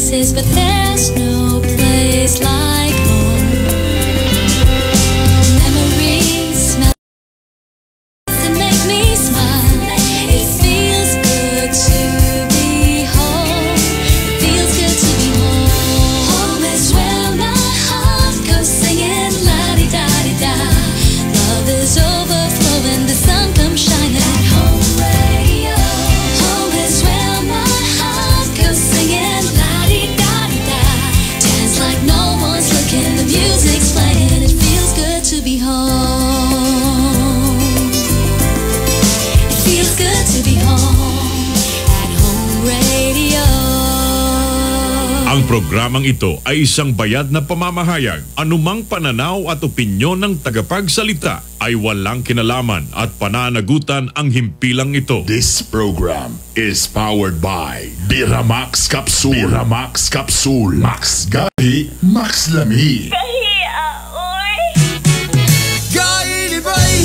Places, but there's no place like home. Memories smell that make me smile. It feels good to be home. It feels good to be home. Home is where my heart goes singing la di da di da. Love is overflowing, the sun comes shining. Home radio. Home is where my heart goes singing la di da di da. Dance like no one's looking, the music's playing. It feels good to be home. It feels good to be home at Home Radio. Ang programang ito ay isang bayad na pamamahayag. Anumang pananaw at opinyon ng tagapagsalita ay walang kinalaman at pananagutan ang himpilang ito. This program is powered by Biramax Capsule. Biramax Capsule. Max Gahi, Max Lami. Gahinibay,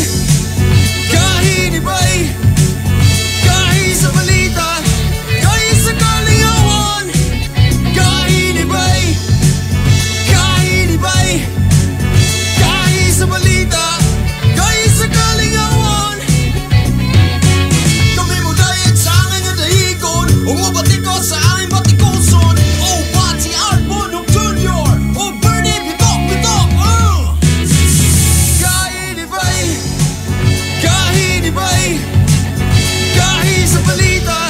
gahinibay, gahi sa balita, gahi sa kalingawan. Gahinibay, gahinibay, gahi sa balita, gahi sa kalingawan. Kami mo dayag sa angay nga dahigon, ug mobatikos sa aming batikuson. Oh, Pati Art Bonhoc Jr. Oh, Bernie Bitok Bitok. Gahinibay, gahinibay, gahi sa balita,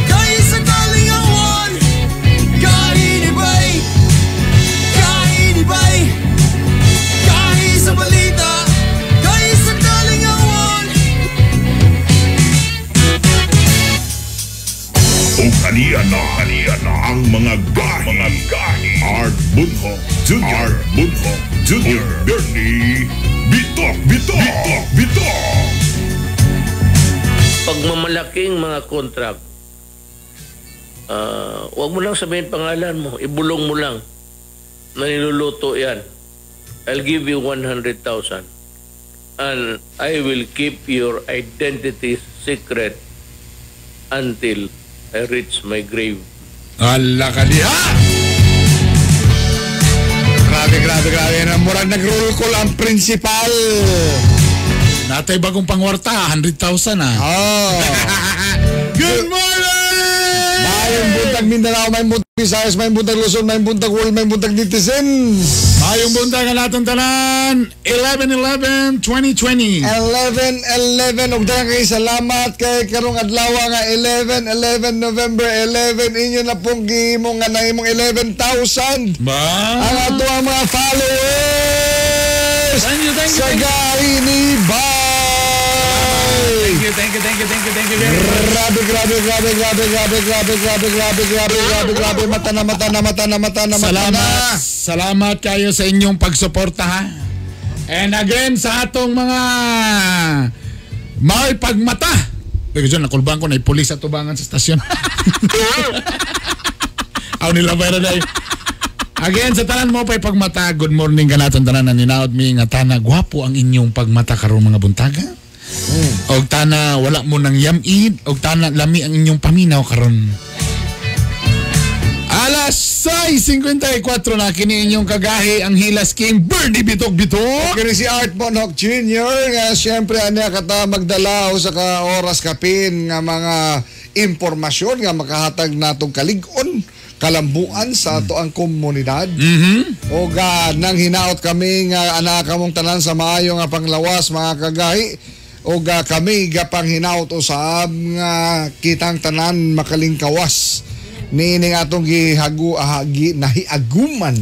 gahi sa kalingawan. Gahinibay, gahinibay, gahi sa balita, gahi sa kalingawan. Ug ania na ang mga gahi. Mga gahi. Art Bunho Jr. Art Bunho Jr. Ug Bernie Bitok Bitok Bitok Bitok. Pagmamalaking mga contract, wag mo lang sabihin pangalan mo, ibulong mo lang na niluluto yan. I'll give you 100,000 and I will keep your identity secret until I reach my grave. Ala kaliha! Grabe, grabe, grabe. Murag nag-roll call ang principal. Natay bagong pangwarta, 100,000 ah. Oh. Good morning! Mayong buntag Mindanao, mayong buntag Visayas, mayong buntag Luzon, mayong buntag world, mayong buntag netizens. Mayong buntag ang atong tanan. 11-11-2020. 11-11 ug daghang kay salamat kay karong adlaw nga 11-11 November 11, inyo na pong gihimo nga nahimong 11,000 Ba? Ang ato ang mga followers Thank you, thank you, sa thank you. Gahi ni Bay. Thank you, thank you, thank you, thank you, thank you very much. Grabe, grabe, grabe, grabe, grabe, grabe, grabe, grabe, grabe, grabe, grabe. Mata na, mata na, mata na, mata na, mata na. Salamat. Salamat kayo sa inyong pagsuporta ha. And again sa atong mga may pagmata. Because yun, nakulbang ko na pulis sa tubangan sa stasyon. Aw nila pero dahil. Again, sa tanan mo pa'y pagmata, good morning ka natin tanan na ninaot mi nga tana, gwapo ang inyong pagmata karong mga buntaga. Og tana wala mo nang yamid, og tana lami ang inyong paminaw karon. Alas 6:54 na, kini inyong kagahi, ang Hilas King Bernie Bitok Bitok. Kini si Art Bonhoc Jr. nga siyempre anya kata magdala sa ka oras kapin nga mga impormasyon nga makahatag natong kalig-on, kalambuan sa ato ang komunidad. O ga nang hinaot kami nga anak kamong tanan sa maayo nga panglawas, mga kagahi, o ga kami gapang hinaot usab nga kitang tanan makalingkawas niining atong gihagu ahagi nahiaguman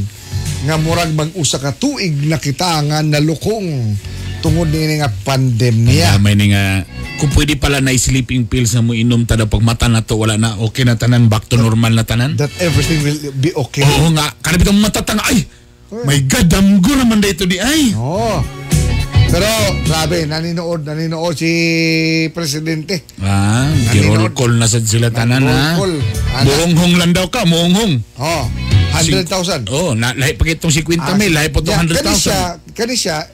nga murag mag-usa ka tuig na kita nga nalukong tungod niini nga pandemya. May ni nga kung pwede pala na sleeping pills na mo inom ta daw pag mata na to, wala na, okay na tanan, back to normal na tanan. That everything will be okay. Oo nga, kana bitong mata tanga, ay my God, damgo naman dito di ay. Oo. Pero grabe, naninood si presidente. Ah, gi-roll call na sad sila tanan ha. Roll call. Ana. Muhonghong lang daw ka, muhonghong. Oh, 100,000. Oh, na lahi pa kitong 50 mil, lahi po itong Yeah, 100,000. Kani siya,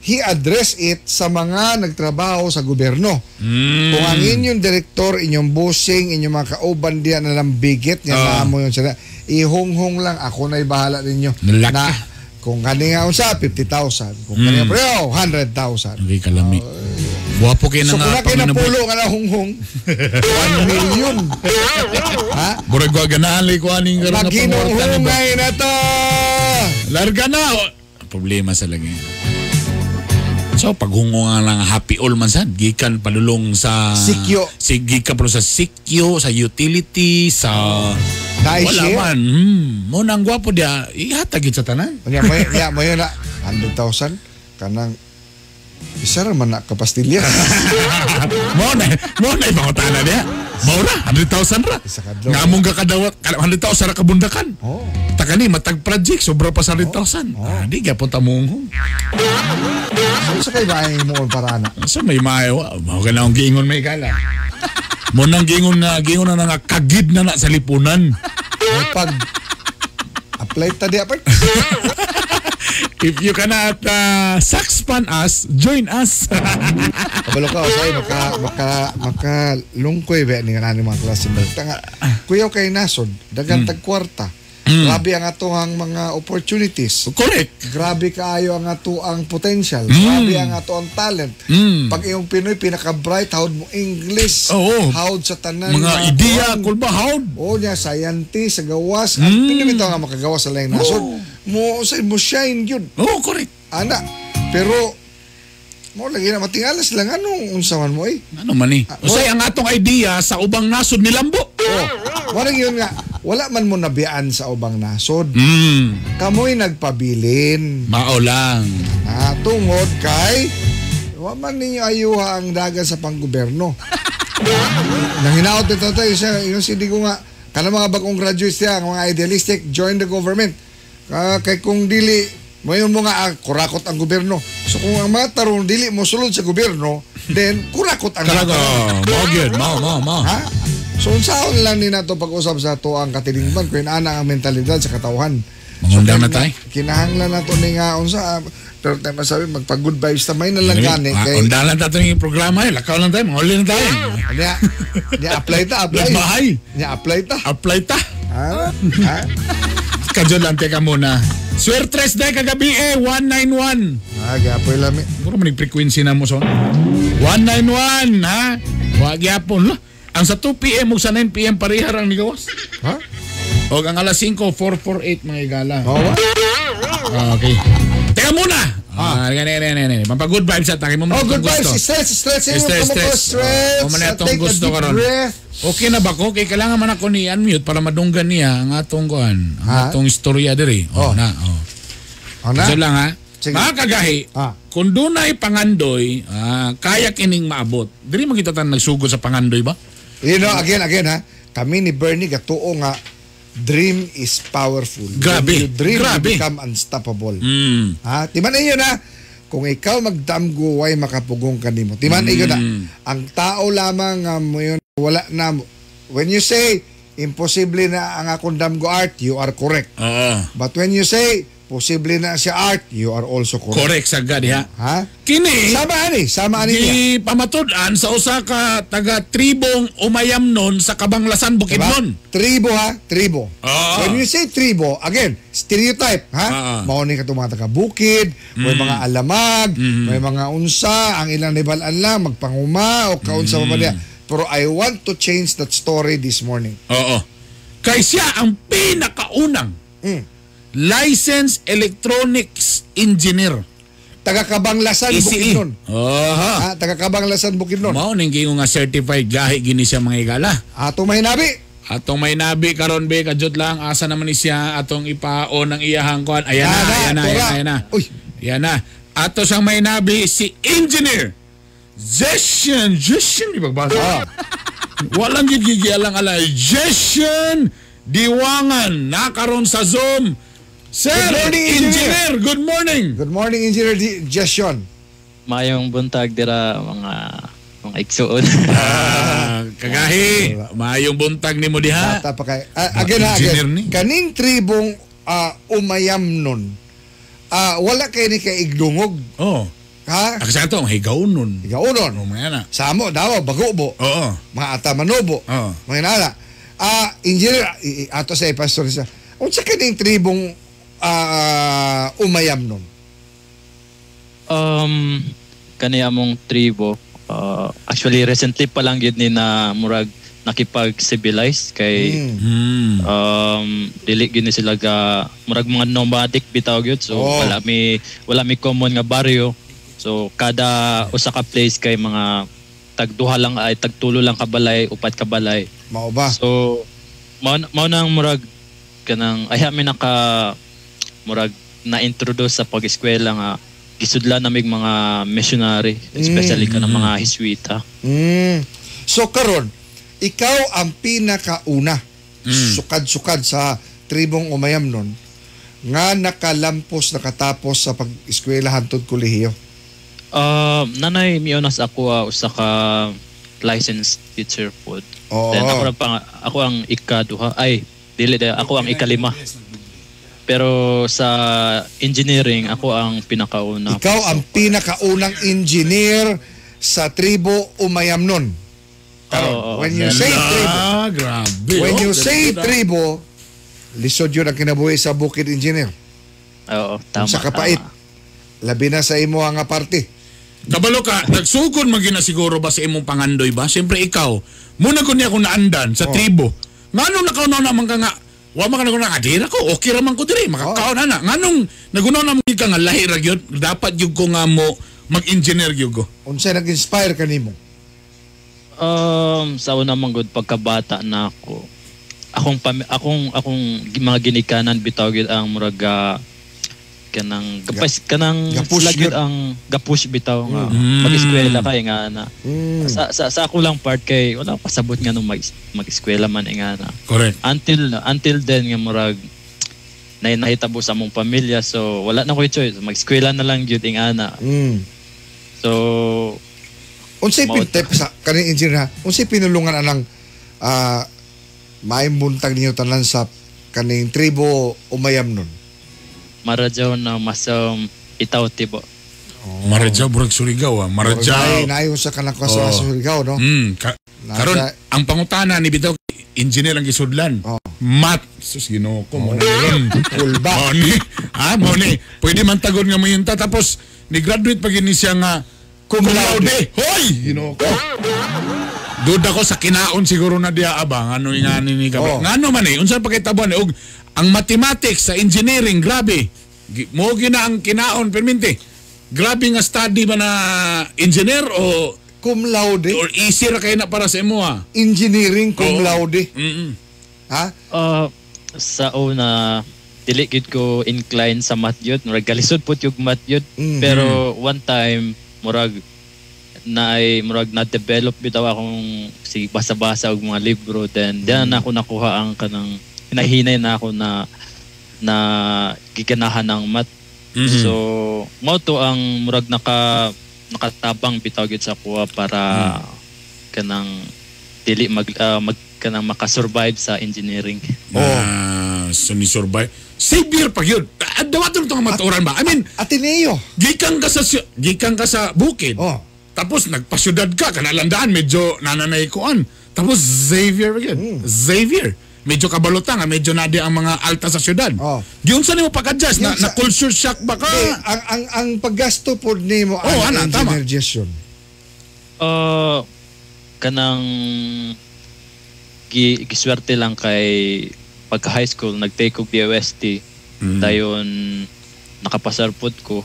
He address it sa mga nagtrabaho sa gobyerno. Kung ang inyong direktor, inyong bossing, inyong mga kauban diya na lang bigit, nga mo yung sila, ihunghong lang, ako na'y bahala ninyo. Nalaki. Na, kung kani nga unsa, 50,000. Kung kani nga pero, 100,000. Okay, kalami. Guwapo kayo So na kung nga na kayo napulo nga na hunghong, 1 million. Ha? Murag ko ganahan lay ko aning karon nga pangwarta ni ba? Maghinunghungay na to! Larga na. Oh. Problema sa lagi. So paghungo nga lang happy all man sad gikan palulong sa Sikyo. Si gikan palulong sa sikyo, sa utility, sa Naay wala share. man. Mo nang gwapo dia ihatag gid sa tanan. Unya mo nya mo yun na 100,000 kanang isa ra man na ka pastilya. Mo na ipangutana niya. Mao ra 100,000 ra. Isa ka adlaw. Nga among kakadawat 100,000 ra kabundakan. Oh. Taka ni matag project sobra pa sa 100,000. Ah, di gyapon ta moonghong. So sa kay bahay mo para ana. So may maayo, mao ka na akong giingon may kala. Mo nang giingon na giingon na nga kagid na na sa lipunan. May pag apply ta di apart. If you cannot saxpan us, join us. Kabalo ka usay maka maka maka lungkoy ba ni nga nani mga klase balita nga. Kuyaw kay nasod dagan tag kwarta. Grabe ang atohang mga opportunities. Correct. Grabe kaayo ang ato ang potential. Grabe ang ato ang talent. Pag iyong Pinoy pinaka-bright howd mo English. Oo. Howd sa tanan Mga ideya, kuan. kulba, howd. Oo niya, scientist, sa gawas. Ang Pinoy bitaw nga makagawas sa laing nasod. Mo usay mo shine yun. Oo, correct. Ana. Pero mo lagi na matingalas lang anong unsa man mo eh. Ano man eh. Usay ang atong idea sa ubang nasod ni Lambo. Oh, warang yun nga, wala man mo nabiyaan sa ubang nasod. Kamoy nagpabilin. Mao lang. Ah, tungod kay wa man ninyo ayuha ang dagan sa panggobyerno. Nang hinaot ni tatay siya, yung sindi ko nga, kanang mga bagong graduates niya, ang mga idealistic, join the government. Ah, kay kung dili, mayon mo nga, kurakot ang gobyerno. So kung ang mga tarong dili mo sulod sa gobyerno, then kurakot ang Kalaga, mga mao gyud, mao, mao, mao. Ha? So unsaon lang ni nato pag-usap sa ato ang katilingban kung ana ang mentalidad sa katawhan. Mangundang na tayo. Kinahanglan nato ni nga unsa pero tayo masabi magpa good vibes ta may na lang gani kay Undang lang tayo yung programa eh. Lakaw lang tayo, manguli lang tayo. niya niya apply ta apply. Bahay. Niya apply ta. Apply ta. Ha? Ha? Kadyo lang, teka muna. Swertres day kagabi eh, 191. Ah, gapoy lami. Siguro manig frequency na mo son. 191 ha. Wa gyapon lo. Ang sa 2 PM ug sa 9 PM pareha ra ang nigawas. Ha? Og ang alas 5 448 mga igala. Mao ba? Ah, okay. Teka muna. Ah, gani gani gani. Pampa good vibes at mo Oh, good vibes. Stretch, stretch. Stress, stress. Stretch. Oh, man atong Take a gusto deep karon. breath. Okay na ba ko? Kay kailangan man ako ni unmute para madunggan niya ang atong kuan, ang Ha? atong istorya diri. Oh, Oh. na, oh. Oh, na? So lang ha. Sige. Mga kagahi, kung dunay pangandoy, kaya kining maabot. Diri makita tan nagsugod sa pangandoy ba? You know, again, again ha. Kami ni Bernie gatuo nga dream is powerful. Grabe. When you dream, Grabe. you become unstoppable. Mm. Ha? Timan inyo na, kung ikaw magdamgo, way makapugong kanimo. Timan inyo na, ang tao lamang nga mo yun, wala na. When you say, imposible na ang akong damgo art, you are correct. Oo. But when you say, posible na siya art, you are also correct. Correct sa gadi ha. Ha? Kini Sama ani, sama ani niya. Di pamatud-an sa usa ka taga tribong Umayamnon sa Kabanglasan Bukidnon. Diba? Tribo ha, tribo. Oo. When you say tribo, again, stereotype ha. Oo. Mao ni katong mga taga bukid, may mga alamag, may mga unsa, ang ilang nibalaan lang magpanguma o kaunsa pa ba niya. Pero I want to change that story this morning. Oo. Kay siya ang pinakaunang licensed electronics engineer. Taga Kabanglasan ECE. Bukidnon. Oha. Ha, taga Kabanglasan Bukidnon. Mao ning giingon nga certified gahi gini siya mga igala. Atong mahinabi. Atong may nabi karon be kadyot lang asa naman ni siya atong ipaon ang iyahang kuan. Ayan na, Ana, ayan na, ayan tora. na, ayan na. Uy. Ayan na. Ato siyang may nabi si Engineer Jession, Jession di pagbasa. Walang gigigialang alay. Jession Diwangan nakaron sa Zoom. Sir, Good morning, Engineer. Engineer, good morning. Good morning, Engineer Jession. Mayong buntag dira mga mga igsuon. Ah, kagahi, maayong buntag nimo diha. Bata pa kay. Again ha, Engineer again. ni. Kaning tribong umayam nun, wala kay ni kay igdungog. Oh. Ha? Sa ato, Higaunon. Higaunon. Oh, mga na. Sa amo, Davao, Bagobo. Oo. Mga Atamanobo. Oo. Mga inala. Engineer, ato sa pastor sa. Unsa kining tribong umayam nun? Kani among tribo, actually recently pa lang gyud ni na murag nakipag-civilize kay dili gyud ni sila ga murag mga nomadic bitaw gyud, so wala mi common nga baryo, so kada usa ka place kay mga tagduha lang ay tagtulo lang ka balay, upat ka balay. Mao ba? So mao nang murag kanang ayha mi naka murag na-introduce sa pag-eskwela nga gisudlan namig mga missionary, especially kanang mga Jesuita. So karon, ikaw ang pinakauna sukad-sukad sa tribong umayam nun nga nakalampos, nakatapos sa pag-eskwela hantod kolehiyo. Nanay miunas ako usa ka licensed teacher pod. Oo. Then ako ako ang ikaduha, ay dili ako ang ikalima. Pero sa engineering ako ang pinakauna. Ikaw ang pinakaunang engineer sa tribo umayam nun. Oo, when you say tribo, grabe. When you say tribo, lisod yun ang kinabuhi sa bukid, engineer. Oo, tama. Sa kapait. Tama. Labi na sa imo nga parte. Kabalo ka, nagsugod man gyud na siguro ba sa imong pangandoy ba? Siyempre ikaw, muna ko niya akong naandan sa tribo. Nganong nakaunaw naman ka nga, wa man ka nagunaw nga, dira ko, okay ra man ko diri, makakaon ana. Nganong nagunaw naman ka nga lahi ra gyud, dapat gyud ko nga mo mag-engineer gyud ko. Unsay nag-inspire kanimo? Sa una man gud pagkabata na ako. Akong mga ginikanan bitaw gyud ang murag kanang gapas kanang gapush sila gyud gyud. ang gapush bitaw nga mag-eskwela kay nga na. Sa ako lang part kay wala ko pasabot nga nung mag-eskwela man nga na. Correct. Until then nga murag nahitabo sa among pamilya, so wala na koy choice, mag-eskwela na lang gyud ingana. So unsay pintep sa kaning engineer ha? Unsay pinulungan anang maayong buntag ninyo tanan sa kaning tribo umayam nun? Maradyaw na mas itaw tibo. Maradyaw murag Surigao ah. Maradyaw. Naayon sa kanang sa Surigao, no? Karon ang pangutana ni bitaw engineer ang gisudlan. Mat sus Ginoo ko mo na yun. Kulba. Mo ni. Mo ni. Pwede man tagon nga moyunta tapos ni graduate pag ini siya nga cum laude. Hoy, Ginoo ko. Duda ko sa kinaon siguro na diya abang ano nga ni gabi. Ngano man eh unsa pa kay tabuan eh og ang mathematics sa engineering grabe. Mo gina ang kinaon perminti. Grabe nga study ba na engineer o cum laude or easy ra kay na para sa imo ha? Engineering cum laude. Ha? Sa una dili gid ko incline sa math yun. Murag galisod pud yung math yun. Pero one time murag murag na-develop bitaw akong sige basa-basa og mga libro, then diyan na ako nakuha ang kanang hinahinay na ako na giganahan ng math. So mao to ang murag nakatabang bitaw gyud sa kuha para kanang dili mag kanang makasurvive sa engineering. So ni survive. Xavier pa gyud. Dawaton tong matuoran ba? I mean, Ateneo. Gikan ka sa bukid. Tapos nagpasyudad ka kanalandaan medyo nananay kuan. Tapos Xavier pa gyud. Xavier. Medyo kabalutang, medyo nadi ang mga alta sa syudad. Giunsa nimo pag-adjust na culture shock ba ka? Eh, ang paggasto pod nimo ang engineer Jason. Kanang giswerte lang kay pagka high school nag-take og DOST. Dayon nakapasar pod ko.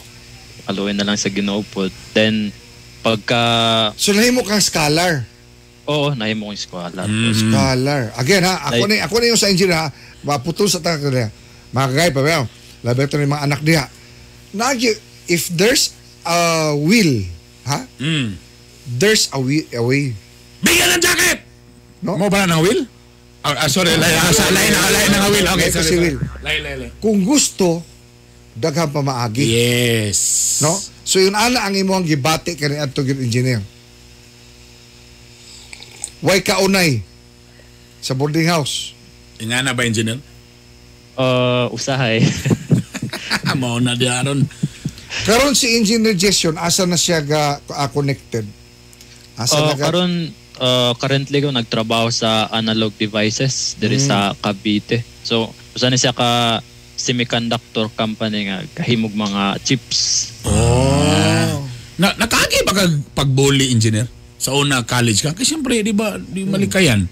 Aluin na lang sa Ginoo pod. Then pagka So nahimo kang scholar. Oo, nahimo kong scholar. Scholar. Again ha, ako na yung sa engineer ha, maputol sa taga niya. Mga kagay pa ba? Labi ito ni mga anak niya. If there's a will, ha? There's a way. Bigyan ng jacket! No? Mo ba na ng will? Sorry, lain na ng will. Okay, sorry. Will. Lain. Kung gusto, daghan pa maagi. Yes. No? So yun ana ang imong gibati kani adto gyud engineer. Way kaunay sa boarding house. Nga na ba, engineer? Usahay. Mao na di aron. Karon si Engineer Jason, asa na siya ga connected? Asa na ga? Karon currently ko nagtrabaho sa Analog Devices diri sa Cavite. So usa ni siya ka semiconductor company nga kahimog mga chips. Oh. Na nakaagi ba kag pagbuli, engineer? Sa una college ka? Kasi siyempre, di ba, di malikayan.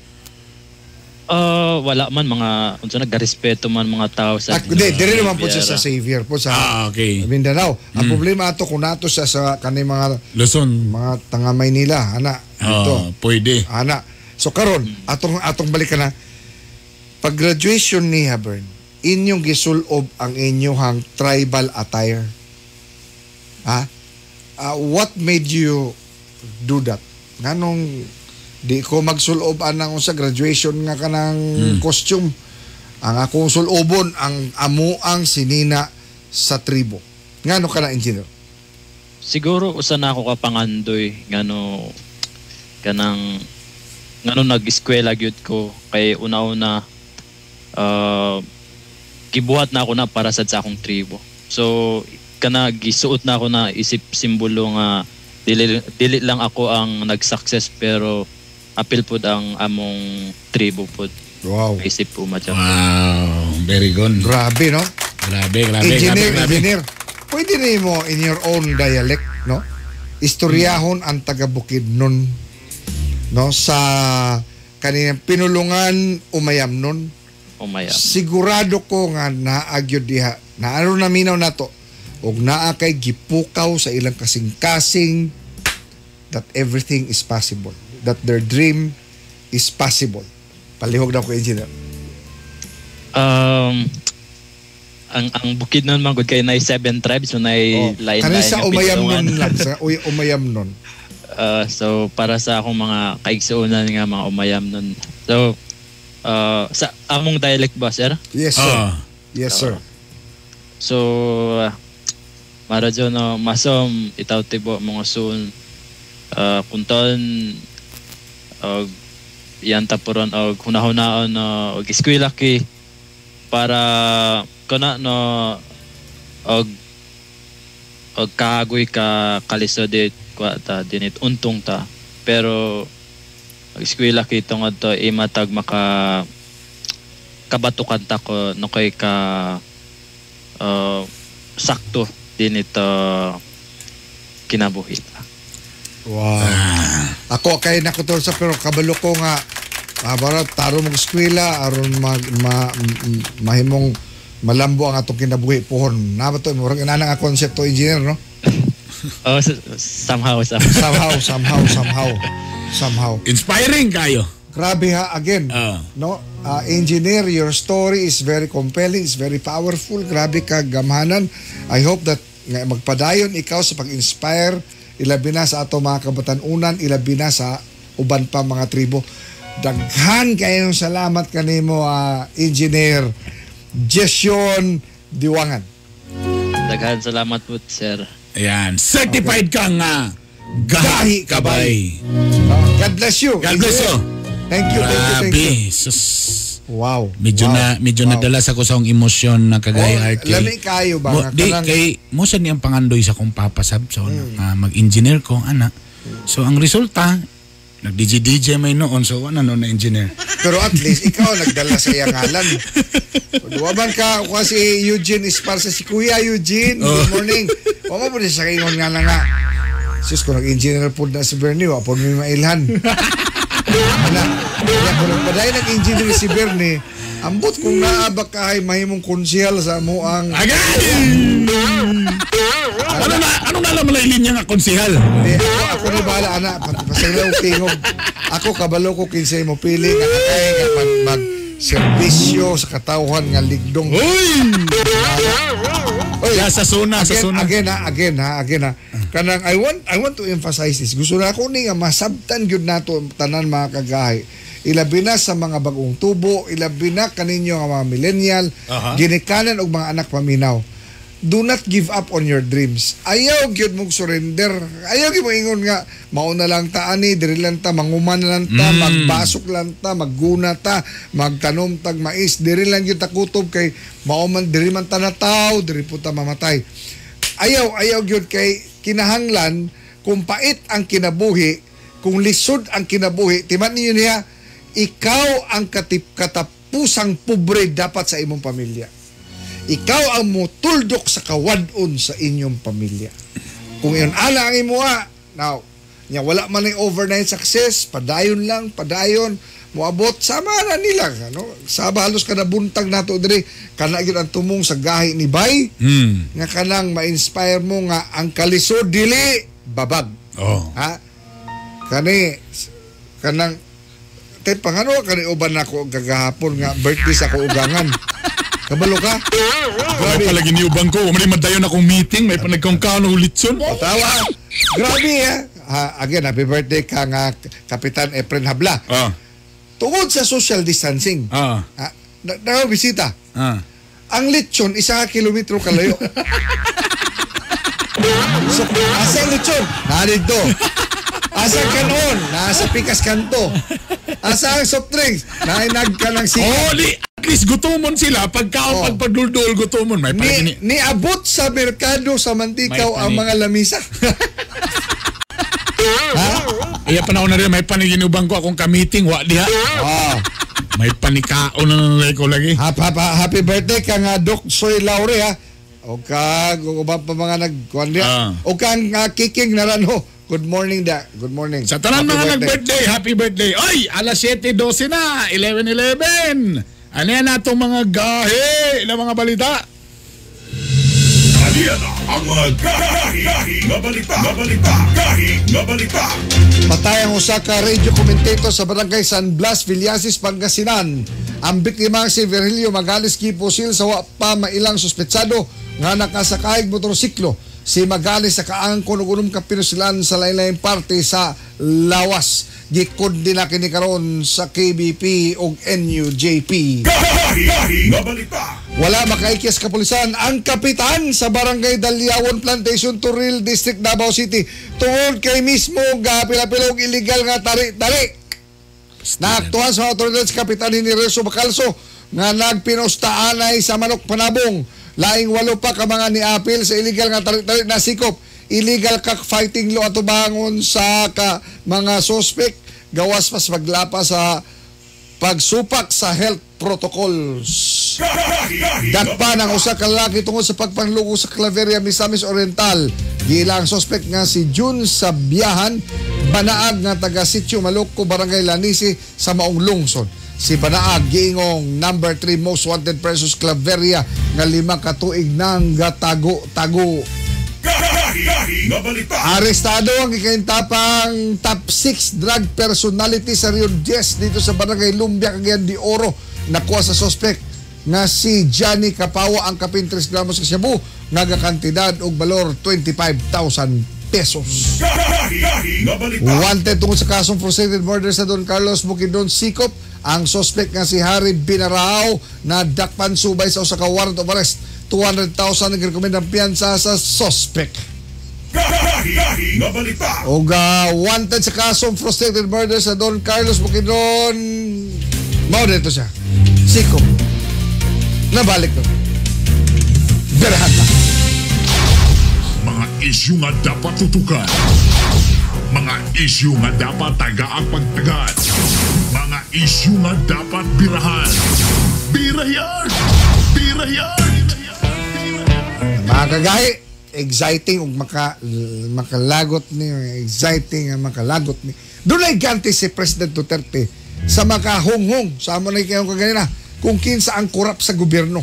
Wala man mga unsa nagrespeto man mga tao sa Di, diri naman po siya sa Xavier po sa okay. Mindanao. Ang problema ato kung nato siya sa kanay mga Luzon, mga tanga Maynila, ana dito. Pwede. Ana. So karon atong balikan na pag graduation ni Habern, inyong gisulob ang inyong tribal attire. Ha? What made you do that? Nganong di ko magsulob anang sa graduation nga kanang costume. Ang akong sulobon ang amuang sinina sa tribo. Ngano ka na, engineer? Siguro usa na ako ka pangandoy ngano kanang ngano nag-eskwela gyud ko kay una-una gibuhat na ako na para sad sa akong tribo. So kana gisuot na ako na isip simbolo nga dili lang ako ang nag-success pero apil pod ang among tribo pod. Wow. Isip po madyan. Wow, very good. Grabe, no? Grabe. Engineer, grabe. engineer. Pwede na mo in your own dialect, no? Istoryahon ang taga Bukidnon, no? Sa kaninang pinulungan umayam nun. Umayam. Sigurado ko nga naagyod diha. Naaro na minaw nato. Og naa kay gipukaw sa ilang kasing-kasing that everything is possible. That their dream is possible. Palihog na ko, engineer. Ang Bukidnon man gud kay nay 7 tribes, so nay lain-lain Kanin sa nga umayam pinulungan. nun lang. Sa umayam nun. So para sa akong mga kaigsuonan nga mga umayam nun. So sa among dialect ba, sir? Yes, sir. Yes, sir. So marajo no masom itaw tibo mga soon kunton og yan tapuron og hunahunaon no og eskwela ki para kana no og kagoy ka kalisod dit kwa ta dinit untong ta pero og eskwela ki tungod to imatag maka kabatukan ta ko no kay ka sakto dinit kinabuhi ta. Wow. Ako kay nakutol sa pero kabalo ko nga bara taro mag eskwela aron mahimong malambo ang atong kinabuhi pohon. Na ba to murag inana nga konsepto, engineer, no? Oh, somehow. Somehow. Inspiring kayo. Grabe ha, again. No? Engineer, your story is very compelling, is very powerful. Grabe ka gamhanan. I hope that nga magpadayon ikaw sa pag-inspire ilabi na sa ato mga kabatanunan, ilabi na sa uban pa mga tribo. Daghan kayong salamat kanimo, Engineer Jession Diwangan. Daghan salamat po, sir. Ayan, certified ka nga gahi kabay. God bless you. God bless you. Thank you, thank you, thank you. Grabe. Sus. Wow. Medyo Wow. na medyo Wow. nadala sa ko sa akong emosyon na kagaya Oh, RK. lami kayo ba Mo, nga di kanang- kay mo sa niyang pangandoy sa akong papa sab so mag-engineer ko ana. So ang resulta nag DJ DJ may noon so wala noon na engineer. Pero at least ikaw ang nagdala sa iyang ngalan. Duwa man ka kuha si Eugene Esparza, si Kuya Eugene. Good morning. Wa mo po siya kaingon nga na nga. Sus, kung nag-engineer po na si Bernie, wa po may mailhan. Ana, kaya kung nagpaday nag-engineer si Bernie, ambot kung naa ba kahay mahimong konsehal sa amuang... Agay! Ano na ano na alam mo na linya nga konsehal? Di, ako ni bahala ana, pasaylo og tingog. Ako kabalo ko kinsay mo pili nga kakay nga mag serbisyo sa katawhan nga ligdong. Uy! Oy, Ya, sa zona, sa again, zona. Again ha. Kanang I want to emphasize this. Gusto na ako ni nga masabtan gyud nato ang tanan mga kagahi. Ilabi na sa mga bagong tubo, ilabi na kaninyo nga mga millennial, ginikanan og mga anak paminaw. Do not give up on your dreams. Ayaw gyud mong surrender. Ayaw gyud mo ingon nga mao na lang ta ani, diri lang ta manguman na lang ta, magbasok lang ta, magguna ta, magtanom tag mais, diri lang gyud ta kutob kay mao man diri man ta nataw, diri po ta mamatay. Ayaw, ayaw gyud kay kinahanglan kung pait ang kinabuhi, kung lisod ang kinabuhi, timan ninyo niya, ikaw ang katapusang pobre dapat sa imong pamilya. Ikaw ang mutuldok sa kawadon sa inyong pamilya. Kung iyon ala ang imuha, now, nya wala man ay overnight success, padayon lang, padayon, moabot sama na nila, ano? Saba halos kada buntag nato diri kana gyud ang tumong sa gahi ni Bay. Nga kanang ma-inspire mo nga ang kalisod dili babag. Oh. Ha? Kani kanang te pangano kani uban nako kagahapon nga birthday sa ako ugangan. Kabalo ka? Grabe. Palagi ni ubang ko, wala madayon akong meeting, may panagkongkaon ng litson. Tawa. Grabe ha. Ha, again, happy birthday ka nga Kapitan Efren Habla. Tungod sa social distancing. Ha, na bisita. Ang lechon, 1 kilometro kalayo. So, asa ang lechon? Narito. Asa kanon? Nasa Pikas Kanto. Asa ang soft drinks? Nainag ka ng sika. Oh, di, at least gutomon sila. Pagka oh. Pagpaduldul, gutomon. May ni, niabot sa merkado sa Mantikaw ang mga lamisa. Ha? Iya panahon na rin, may paniginubang ko akong ka-meeting. Wa diha. Oh. May panikaon na nanay ko lagi. Happy birthday ka nga Doc Soy Laure ha. O ka, uban pa mga nagkuhan diha. O kang Kiking Naranjo. Good morning da. Good morning. Sa tanan mga nag-birthday, happy birthday. Oy, alas 7:12 na, 11:11. Ano yan atong mga gahi na mga balita? Ano ang mga gahi nga balita, balita, gahi nga balita. Patay ang usa ka radio commentator sa barangay San Blas, Villasis, Pangasinan. Ang biktima si Virgilio Magalis gipusil sa wa pa mailang suspetsado nga nakasakay motorsiklo. Si Magalis sa kaangkon og unom ka pinusilan sa lain-laing parte sa lawas. Gikod din na kini karon sa KBP ug NUJP. Wala makaikis kapulisan ang kapitan sa barangay Dalyawon Plantation, Toril District, Davao City tungod kay mismo gapila-pila og illegal nga tari-tari. Naaktuhan sa otoridad si Kapitan Generoso Bacalso nga nagpinostaanay sa manok panabong. Laing 8 pa ka mga niapil sa illegal nga tari-tari na sikop. Illegal cockfighting law ato bangon sa ka mga suspect gawas pas maglapa sa pagsupak sa health protocols. Dakpa ng usa ka lalaki tungod sa pagpanlugo sa Claveria, Misamis Oriental. Giila ang suspect nga si June Sabiahan Banaag nga taga Sitio Maluco, Barangay Lanisi sa Maong Lungsod. Si Banaag giingong number 3 most wanted persons Claveria nga 5 ka tuig nang gatago-tago. Arestado ang ikahintapang top 6 drug personality sa Rio Diez dito sa Barangay Lumbia, Cagayan de Oro. Nakuha sa suspect nga si Johnny Kapawa ang kapin 3 gramos sa shabu nga gakantidad og balor 25,000 pesos. Wanted tungod sa kasong frustrated murder sa Don Carlos Bukidnon Sikop, ang suspect nga si Harry Binarao na dakpan subay sa usa ka warrant of arrest. 200,000 ang rekomendang piyansa sa suspect. Og wanted sa kasong frustrated murder sa Don Carlos Bukidnon, mao dito siya. Sikop. Nabalik na. Berahan na. Mga isyu nga dapat tutukan. Mga isyu nga dapat tagaang pagtagat. Mga isyu nga dapat birahan. Birayan! Birayan! Mga kagahi, exciting ug makalagot ni, exciting ang makalagot ni. Dunay ganti si President Duterte sa makahunghong sa amo na kayong kaganina kung kinsa ang korap sa gobyerno.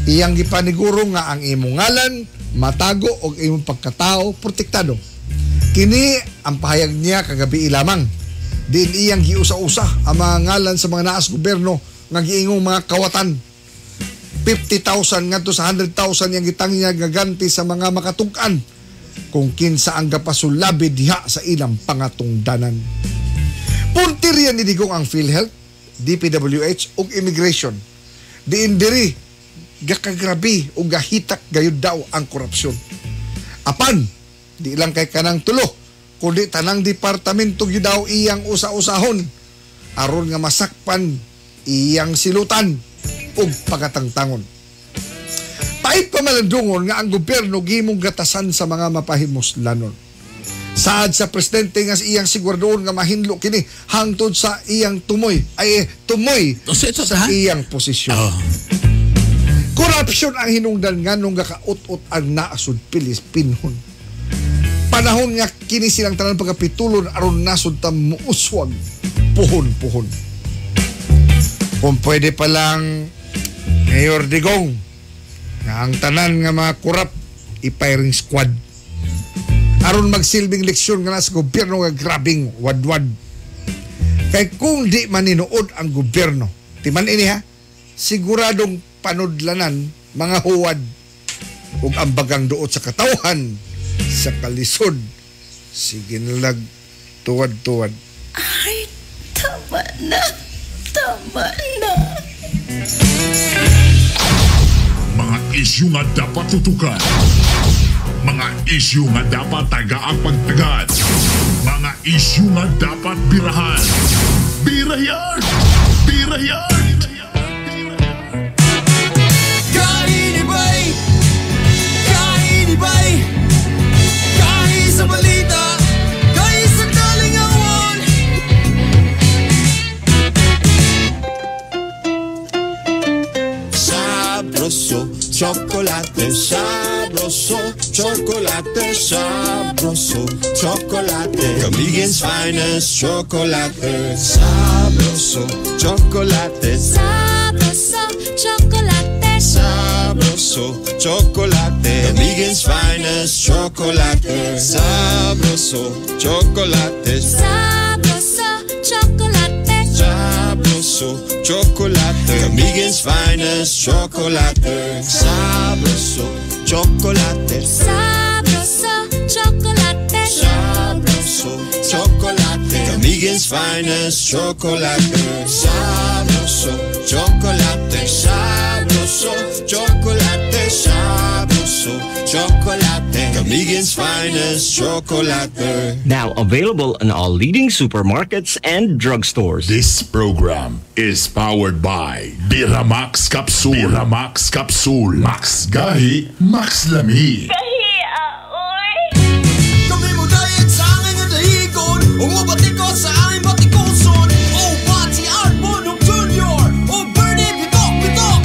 Iyang gipaniguro nga ang imong ngalan, matago og imong pagkatao protektado. Kini ang pahayag niya kagabi lamang. Diin iyang giusa-usa ang mga ngalan sa mga naas gobyerno nga giingong mga kawatan. 50,000 ngadto sa 100,000 yang gitangya gaganti sa mga makatug-an kung kinsa ang gapasulabi diha sa ilang pangatungdanan. Puntirya ni Digong ang PhilHealth, DPWH ug Immigration. Diin diri gakagrabi ug gahitak gayud daw ang korupsyon. Apan di lang kay kanang tulo kundi tanang departamento gyud daw iyang usa-usahon aron nga masakpan iyang silutan ug pagatangtangon. Ay pamalandungon nga ang gobyerno gimong gatasan sa mga mapahimuslanon. Saad sa presidente nga iyang siguradoon nga mahinlo kini hangtod sa iyang tumoy ay tumoy sa iyang posisyon. Oh. Corruption ang hinungdan nganong gakaut-ut ang naasud pilis pinhon. Panahon nga kini silang tanan pagkapitulon aron nasud ta muuswag puhon-puhon. Kung pwede pa lang Mayor Digong nga ang tanan nga mga korap i-firing squad aron magsilbing leksyon nga nasa gobyerno nga grabing wadwad. Kay kung di maninuod ang gobyerno, timan ini ha, siguradong panudlanan mga huwad ug ang bagang duot sa katawhan sa kalisod sige nalag tuwad-tuwad. Ay, tama na. Tama na. Mga isyu nga dapat tutukan. Mga isyu nga dapat tagaang pagtagad. Mga isyu nga dapat birahan. Birayan! Birayan! Kainibay! Kainibay! Kahi sa balita! Kahi sa kalingawan! Sabroso, chocolate, sabroso, chocolate, sabroso, chocolate. Comedian's finest chocolate. Sabroso, chocolate, Sabroso, chocolate. sabroso, chocolate. Comedian's finest chocolate. Sabroso, chocolate, Sabroso, chocolate. sabroso, chocolate. Comedian's finest chocolate. Sabroso, chocolate. Sabroso, chocolate. Sabroso, chocolate. Comedian's finest chocolate. Sabroso, chocolate. Sabroso, chocolate. Sabroso, chocolate. Comedian's finest chocolate. Now available in all leading supermarkets and drugstores. This program is powered by Biramax Capsule. Biramax Capsule. Max Gahi, Max Lami. Kami mo dayag sa angay nga dahigon Umubati ko sa aming batikuson. Oh, Pati Art Bonok Jr. Oh, Bernie Bitok Bitok.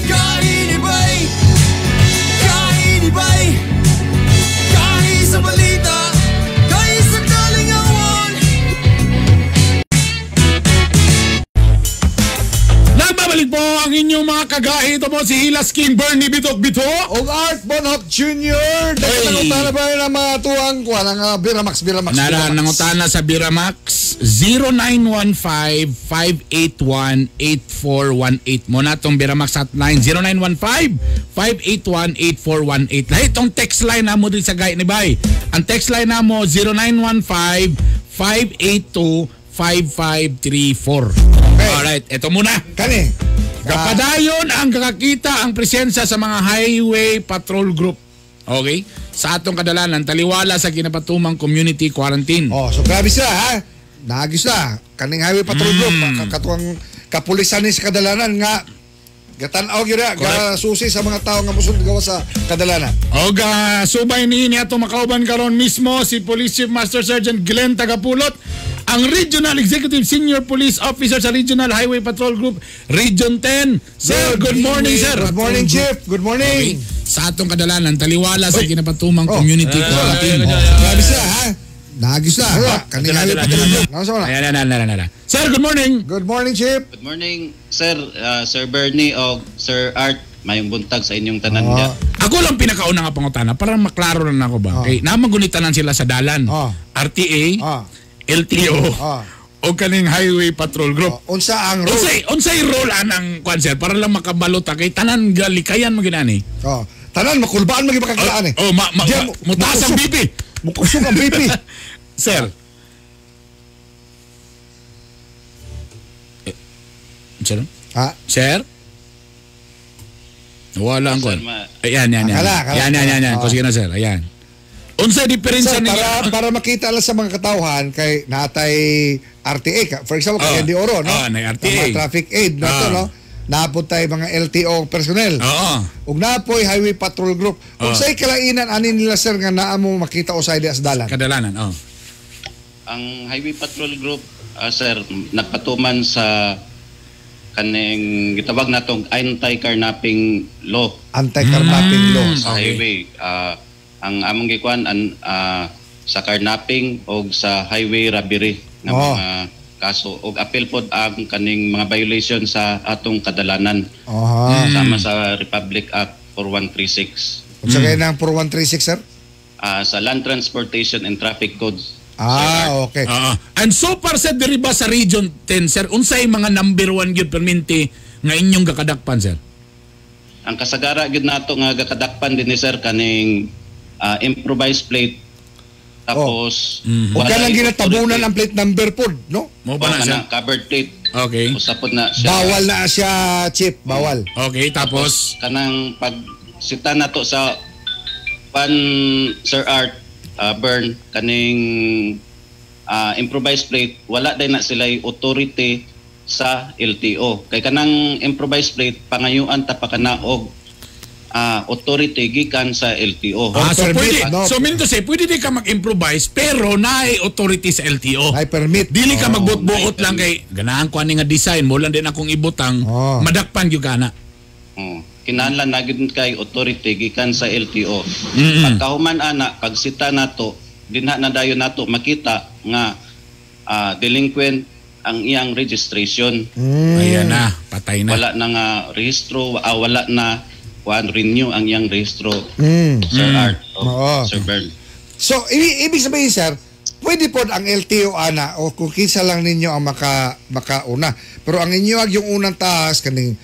Kainibay! Kainibay! Kahi sa balita! Kahi sa kalingawan! Nagbabalik po ang inyong mga kagahi. Ito po si Hilas King Bernie Bitok Bitok. Og Art Bonhoc Jr. Dahil nangutana pa rin ang mga tuwang kuha ng Biramax, Biramax, Nara, Biramax. nangutana sa Biramax 0915-581-8418. Mo na itong Biramax hotline 0915-581-8418. Lahat itong text line na mo din sa Gay ni Bay. Ang text line na mo 0915-582-5534. Alright, ito muna. Kani. Kapadayon ang kakakita ang presensya sa mga highway patrol group. Okay? Sa atong kadalanan, taliwala sa ginapatumang community quarantine. Oh, so grabe sila ha. Naagi sila. Kaning highway patrol group, katuang kapulisan ni sa kadalanan nga gatan-aw gyud na, gasusi sa mga tao nga musulod gawa sa kadalanan. Og subay niini atong makauban karon mismo si Police Chief Master Sergeant Glenn Tagapulot, ang Regional Executive Senior Police Officer sa Regional Highway Patrol Group Region 10. Sir, good morning, sir. Good morning, Chief. Good morning. Okay. Sa atong kadalanan, taliwala sa ginapatumang community quarantine. Grabe sila ha. Naagi sila. Kaning highway patrol group. Nasa wala. Ayan, ayan, ayan, ayan. Sir, good morning. Good morning, Chief. Good morning, sir. Sir Bernie o Sir Art. Mayong buntag sa inyong tanan niya. Ako lang pinakauna nga pangutana para maklaro na ako ba. Okay, namagunitanan sila sa dalan. RTA, LTO, o kaning Highway Patrol Group. Unsa ang role? Unsay role anang kwan sir para lang makabalo ta kay tanan galikayan mo ginani. Oh, tanan makulbaan mo gipakakitaan eh. Oh, mutaas ang BP. Mukusog ang BP. Sir. Sir? Ha? Sir? Wala ang kwan. Ayan, yan, yan. Akala, akala. Yan, yan, yan, yan. Ah. Sige na, sir. Ayan. Unsay diferensya Sir, ninyo? para makita lang sa mga katawhan kay natay RTA ka. For example, kay Ah. Andy Oro, no? Ah, nay RTA. Ang mga traffic aid na to, Ah. no? Naapod tayo mga LTO personnel. Oo. Ug naapoy Highway Patrol Group. Oo. Unsay kalainan ani nila sir nga naa mo makita usay di sa dalan? Kadalanan, oh. Ang Highway Patrol Group, sir, nagpatuman sa kaning gitawag natong anti-carnapping law. Anti-carnapping law. Sa highway. Ang among gikuan sa carnapping o sa highway robbery nga mga kaso og appeal pod ang kaning mga violation sa atong kadalanan. Aha. Sama sa Republic Act 4136. Unsa kay nang 4136 sir? Sa Land Transportation and Traffic Code. Ah, okay. Oo. And so far sir, diri ba sa Region 10 sir, unsay mga number 1 gyud perminti nga inyong gakadakpan sir? Ang kasagara gyud nato nga gakadakpan dinhi sir kaning improvised plate. Tapos Ug walay kanang ginatabunan authority. ang plate number pod, no? Mo Oh, kanang covered plate. Okay. Usapod na siya. Bawal na siya, Chip, bawal. Okay, tapos kanang pag sita nato sa pan Sir Art Bern kaning improvised plate, wala din na sila authority sa LTO. Kay kanang improvised plate pangayuan ta pa kana og authority gikan sa LTO. Ah, so pwede, so mean to say, pwede di ka mag-improvise pero naay authority sa LTO. Ay permit. Dili ka magbuot-buot lang kay ganahan ko ani nga design mo lang din akong ibutang, madakpan gyud ka na. Oh, kinahanglan na gyud kay authority gikan sa LTO. Pagkahuman ana, pagsita nato, dinha na dayon nato makita nga delinquent ang iyang registration. Ayan na, patay na. Wala na nga rehistro, wala na kuan renew ang iyang rehistro. Sir Art, Oo. Sir Bern. So, ibig sabihin sir, pwede po ang LTO ana o kung kinsa lang ninyo ang makauna. Pero ang inyo ag yung unang taas kaning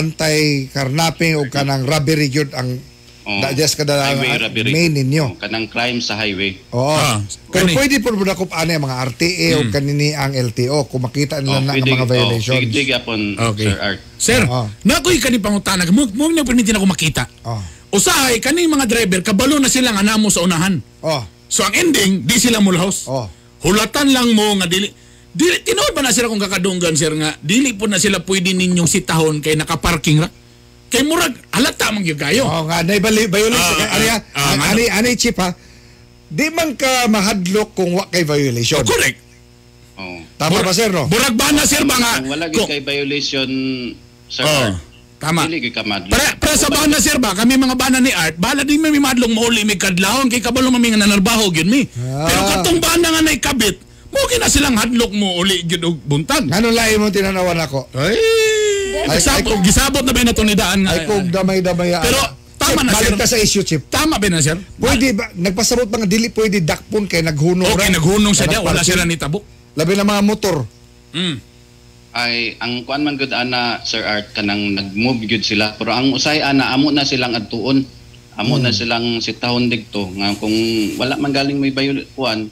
anti-carnapping o kanang robbery gyud ang Oh, da just kada highway robbery. main ninyo. Oh, kanang crime sa highway. Oo. Pero pwede po mo dakop ani ang mga RTA o kanini ang LTO kung makita nila Oh, na ang pwede, mga violations. Oh, pwede gyapon, Okay. Sir Art. Sir, nakoy kani pangutana mo mo na permitin ako makita. Usahay kani mga driver kabalo na sila nga namo sa unahan. Oh. So ang ending di sila mulhaos. Oh. Hulatan lang mo nga dili dili tinuod ba na sila kung kakadunggan sir nga dili po na sila pwede ninyong sitahon kay nakaparking ra. Kay murag halata man gyud kayo. Oo nga, nay violation. Ani ani ani Chip ha. Di man ka mahadlok kung wa kay violation. Correct. Oh. Tama ba sir no? Burag ba na sir ba nga? Kung wala gyud kay violation, Sir Oo. Art. Tama. Dili gyud ka madlok. Pre sa bana sir ba kami mga bana ni Art bala di mi madlong mauli mi kadlawon kay kabalo mami nga nanarbaho gyud mi. Pero katong bana nga naikabit mo na silang hadlok mo uli gyud og buntag. Ano lahi mo tinanawan ako? Ay, gisabot, gisabot na ba na tunidaan nga? Ay kung damay-damay. Pero tama na balik sir. ta sa issue Chip. Tama ba na sir? Pwede ba nagpasabot ba nga dili pwede dakpon kay naghunong Okay, ra? naghunong siya diya, wala Nagparking. sila nitabok. Labi na mga motor. Ay ang kuan man gud ana Sir Art kanang nag-move gyud sila pero ang usay ana amo na silang adtuon. Amo na silang sitahon didto nga kung wala man galing may bayol kuan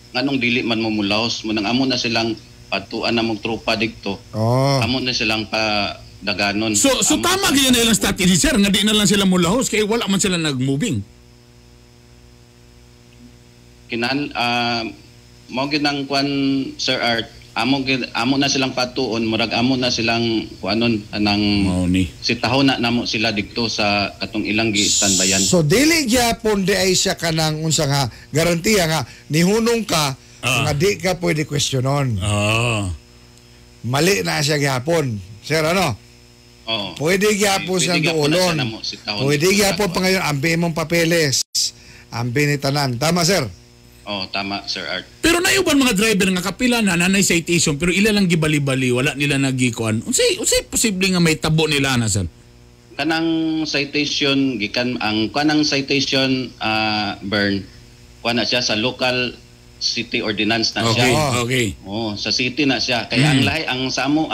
nganong dili man mo mulaos mo nang amo na silang patuan na mong tropa didto. Oh. Amo na silang pa daganon. So tama gyud na ilang strategy sir nga di na lang sila mulahos kay wala man sila nagmoving. Kinan mo gyud ang kuan Sir Art amo gyud amo na silang patuon murag amo na silang kuanon anang sitahon na namo sila didto sa katong ilang gi-standbyan. So dili gyapon di ay siya kanang unsa nga garantiya nga nihunong ka nga di ka pwede questionon. Mali na siya gyapon. Sir ano? Oo. Pwede gyapon Pwede siyang gyapon na duolon. siya namo, sitahon Pwede didto sa gyapon pa ngayon ambi imong papeles. Ambi ni tanan. Tama sir? Oh, tama Sir Art. Pero nayuban mga driver nga kapila na nanay citation pero ila lang gibali-bali wala nila nagikuan. Unsay unsay posible nga may tabo nila na sir? Kanang citation gikan ang kanang citation Bern kuan na siya sa local city ordinance na siya. Okay, okay. Oh, sa city na siya. Kaya ang lahi ang sa amo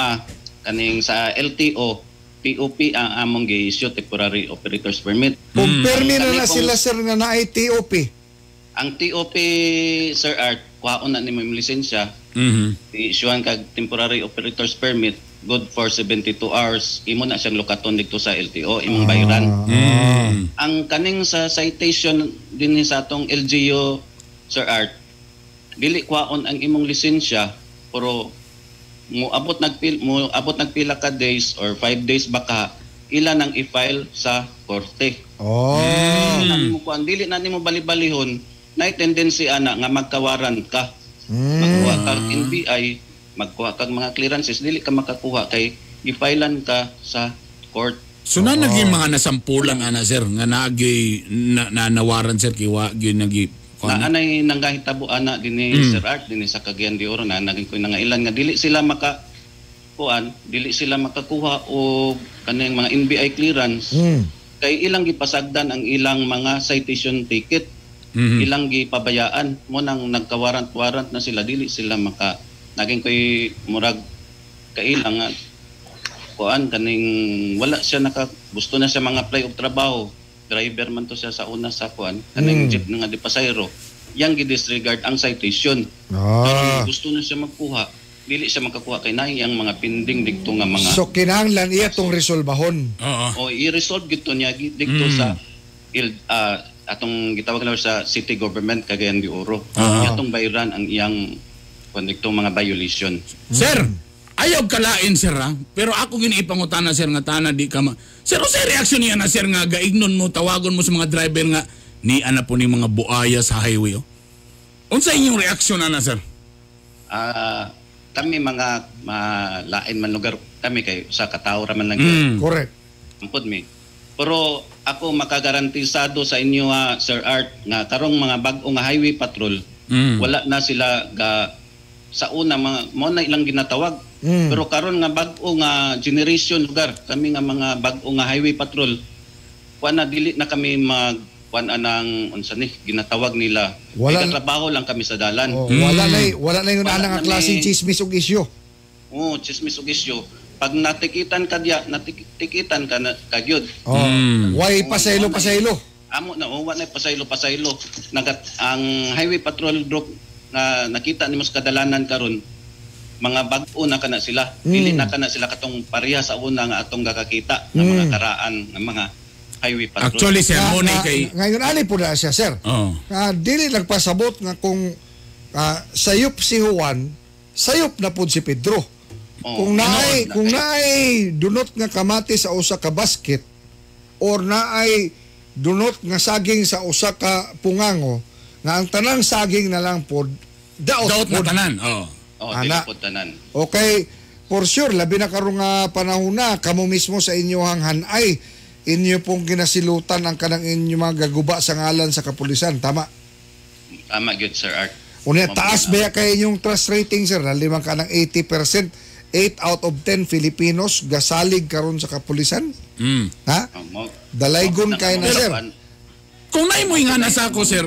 kaning sa LTO TOP ang among gi-issue temporary operators permit. Kumpirmi na Ang na kani sila sir nga naay TOP. Ang TOP Sir Art kuhaon na nimo imong lisensya. I-issuean kag temporary operators permit good for 72 hours. Imo na siyang lokaton didto sa LTO, imong bayran. Ang kaning sa citation dinhi sa atong LGU Sir Art, dili kwaon ang imong lisensya pero Mo abot nagpila ka days or 5 days baka ila nang i-file sa korte. Oh. Dili na nimo kuan, dili na nimo bali-balihon na tendency ana nga magka-warrant ka. Magkuha kag NBI, magkuha kag mga clearances, dili ka makakuha kay i-filean ka sa court. So na naging mga nasampulan ana, sir, nga naagi na, na nawaran, sir, kay wa gyud nagi Na anay nanggahitabo ana dinhi, Sir Art, dinhi sa Cagayan de Oro na naging ko nga ilan nga dili sila maka kuan, dili sila makakuha og kaning mga NBI clearance kay ilang gipasagdan ang ilang mga citation ticket. Ilang gipabayaan mo nang nagka-warrant-warrant na sila, dili sila maka naging koy murag kailang nga kuan kaning wala siya naka gusto na siya mga apply og trabaho, driver man to siya sa una sa kuan kaning jeep nga di pasayro, yang gi-disregard ang citation. Karon gusto na siya magkuha, dili siya makakuha kay naay ang mga pending didto nga mga So kinahanglan iya tong resolbahon. Oo. O i-resolve gito niya didto sa atong gitawag na sa city government Cagayan de Oro. Atong bayran ang iyang kuan didto mga violation. Sir, ayaw kalain, sir, ha? Pero ako gini ipangutana, sir, nga tana di ka ma. Sir, unsay reaksyon niya na, sir, nga gaignon mo, tawagon mo sa mga driver nga ni ana po ni mga buaya sa highway, oh? Unsa inyong reaksyon ana, sir? Kami mga malain man lugar kami kay sa katawo ra man lang. Correct. Ampod mi. Pero ako makagarantisado sa inyo ha, Sir Art, nga karong mga bag-o nga highway patrol, wala na sila ga sa una mga mo na ilang ginatawag. Pero karon nga bag-o nga generation lugar, kami nga mga bag-o nga highway patrol, kuan na dili na kami mag kuan anang unsa ni ginatawag nila. Wala Wala trabaho lang kami sa dalan. Oh, wala na yung Wala ana nga na klaseng chismis ug isyu. Oh, chismis ug isyu. Pag natikitan ka diya, natikitan ka na kagyud. Oh. Why pasaylo pasaylo? Amo na, oh, wa na pasaylo pasaylo. Nagat ang highway patrol group na nakita nimo sa kadalanan karon, mga bag-o na kana sila. Dili na kana sila katong pareha sa una nga atong gakakita nga mga karaan nga mga highway patrol. Actually, sir, mo ni kay Ngayon ani po na siya, sir. Oh. Nga dili nagpasabot nga kung sayop si Juan, sayop na pud si Pedro. Oh, Kung naay dunot nga kamatis sa usa ka basket or naay dunot nga saging sa usa ka pungango, nga ang tanang saging na lang pod daot, Daot na pod. tanan. Oh. Oh, dili Ana. pod tanan. Okay, for sure, labi na karong nga panahon na, kamo mismo sa inyohang hanay, inyo pong ginasilutan ang kanang inyo mga gaguba sa ngalan sa kapulisan. Tama? Tama gyud, Sir Art. Unya, taas ba kay inyong trust rating, sir? Nalimang ka ng 80%. 8 out of 10 Filipinos gasalig karon sa kapulisan. Ha? Oh, Dalaygon kay na, sir. Kung naay mo nga nasa ako, sir,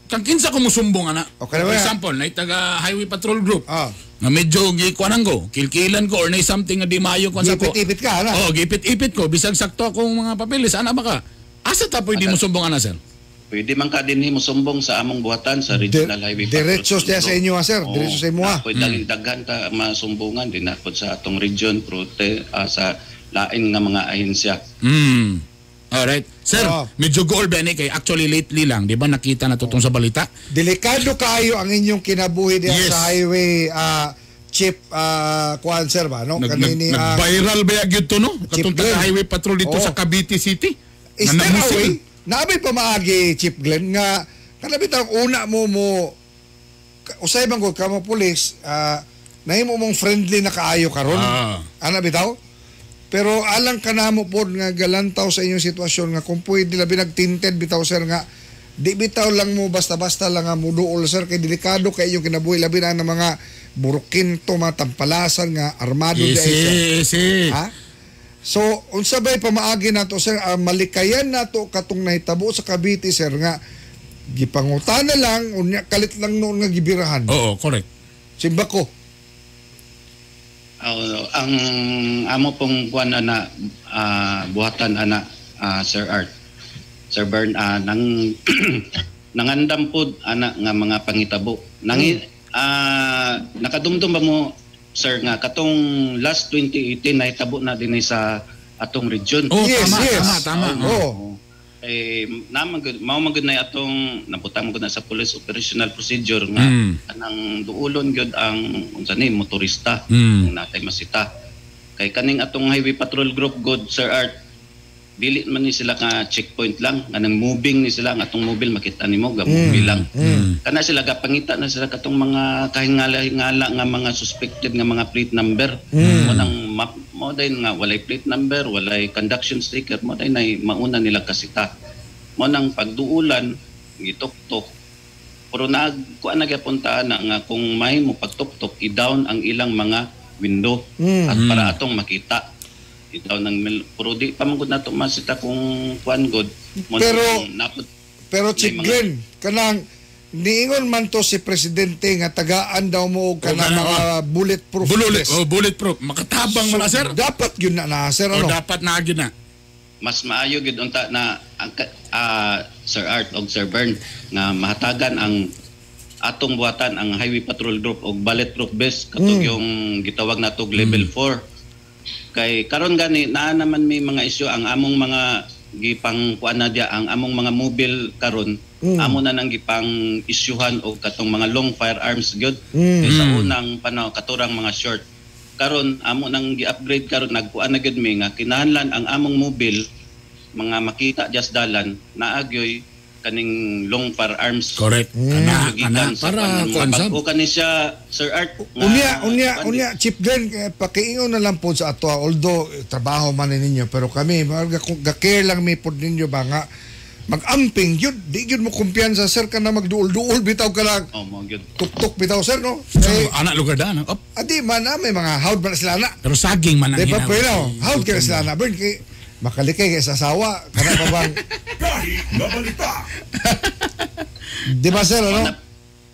kang kinsa ko musumbong ana. Okay, For ba? example, na taga Highway Patrol Group. Ah. Nga medyo gikuanan ko, kilkilan ko or na something nga di maayo kuan sa ko. Gipit-ipit ka, ana? Oh, gipit-ipit ko bisag sakto akong mga papeles, ana ba ka? Asa ta pwede mo sumbong ana, sir? Pwede man ka din mo sumbong sa among buhatan sa Regional Highway Patrol. Diretso siya sa inyo, ha, sir. Oo, Diretso sa imo, ha. Napoy daghan ka masumbungan din napod sa atong region prote sa lain nga mga ahensya. Alright. Sir, Oh. medyo goal ba ni kay actually lately lang, di ba nakita na to tong sa balita? Delikado kaayo ang inyong kinabuhi diha Yes. sa highway, Chief kuan, sir, ba, no? Nag, Kanini ang nag-viral ba gyud to, no? Chief Katong taga Glenn. Highway Patrol dito Oo. sa Cavite City. Is Nga there a namusil. way? Naabay pamaagi, Chief Glenn, nga kanabit ang una mo mo usay bang ko kamo pulis, nahimo mong friendly na kaayo karon. Ana bitaw? Pero alang kanamo pod nga galantaw sa inyong sitwasyon nga kung pwede labi nagtinted bitaw, sir, nga di bitaw lang mo basta-basta lang nga muduol, sir, kay delikado kay inyong kinabuhi labi na ang mga burukinto, mga tampalasan nga armado di ay, sir. Easy, easy. Ha? So, unsa bay pamaagi nato, sir, malikayan nato katong nahitabo sa Cavite, sir, nga gipangutana lang unya kalit lang noon nga gibirahan. Oo, correct. Simba ko. Ang amo pong kuan ana buhatan ana, Sir Art. Sir Bern, nang nangandam pod ana nga mga pangitabo. Nang nakadumdum ba mo, sir, nga katong last 2018 nahitabo na dinhi sa atong region? Oh, Yes, tama, yes. tama, tama. Oo. Eh naman gud mao man gud na atong nabutang man gud na sa police operational procedure nga kanang duulon gyud ang unsa ni motorista kung natay masita. Kay kaning atong highway patrol group good Sir Art, dili man ni sila ka checkpoint lang, kanang moving ni sila ang atong mobile makita nimo ga mobile lang. Kana sila gapangita na sila katong mga kahingala-hingala nga mga suspected nga mga plate number. Mo nang mo dayon nga walay plate number, walay conduction sticker, mo dayon ay mauna nila kasita. Mo nang pagduulan gituktok. Pero nagkuan na gyapon ta na nga kung mahimo pagtuktok i-down ang ilang mga window at para atong makita. I-down ang pero di pa man gud nato masita kung kuan god. Pero Chief Glenn, kanang niingon man to si presidente nga tagaan daw mo og kanang mga bulletproof vest. Oh, bulletproof. Makatabang man sir. Dapat gyud na sir ano. Oh, dapat na gyud na. Mas maayo gyud unta na Sir Art og Sir Bern nga mahatagan ang atong buhatan ang Highway Patrol Group og bulletproof vest katong yung gitawag natog level 4. Kay karon gani naa naman may mga isyu ang among mga gipang kuan na dia ang among mga mobile karon amo na nang gipang isyuhan og katong mga long firearms gyud. Kay sa unang panahon katurang mga short. Karon amo nang gi-upgrade karon nagkuan na gyud mi nga kinahanglan ang among mobile mga makita just dalan naagyoy kaning long firearms. Correct. Kana para kuan sab. Pag kani siya Sir Art. Unya Chief Glenn, pakiingon na lang po sa ato, although trabaho man ninyo pero kami ga-care lang mi pod ninyo ba nga mag-amping gyud, di gyud mo kumpiyansa sir kana magduol-duol bitaw ka lang. Oh, mo gyud. Tuktok bitaw sir no. Eh, anak lugar daan. Op. Adi man na may mga hawd man sila na. Pero saging man ang hinaw. Di ba hawd kay sila na burn kay makalikay kay sa asawa kana pa bang balita. Di ba sir ano?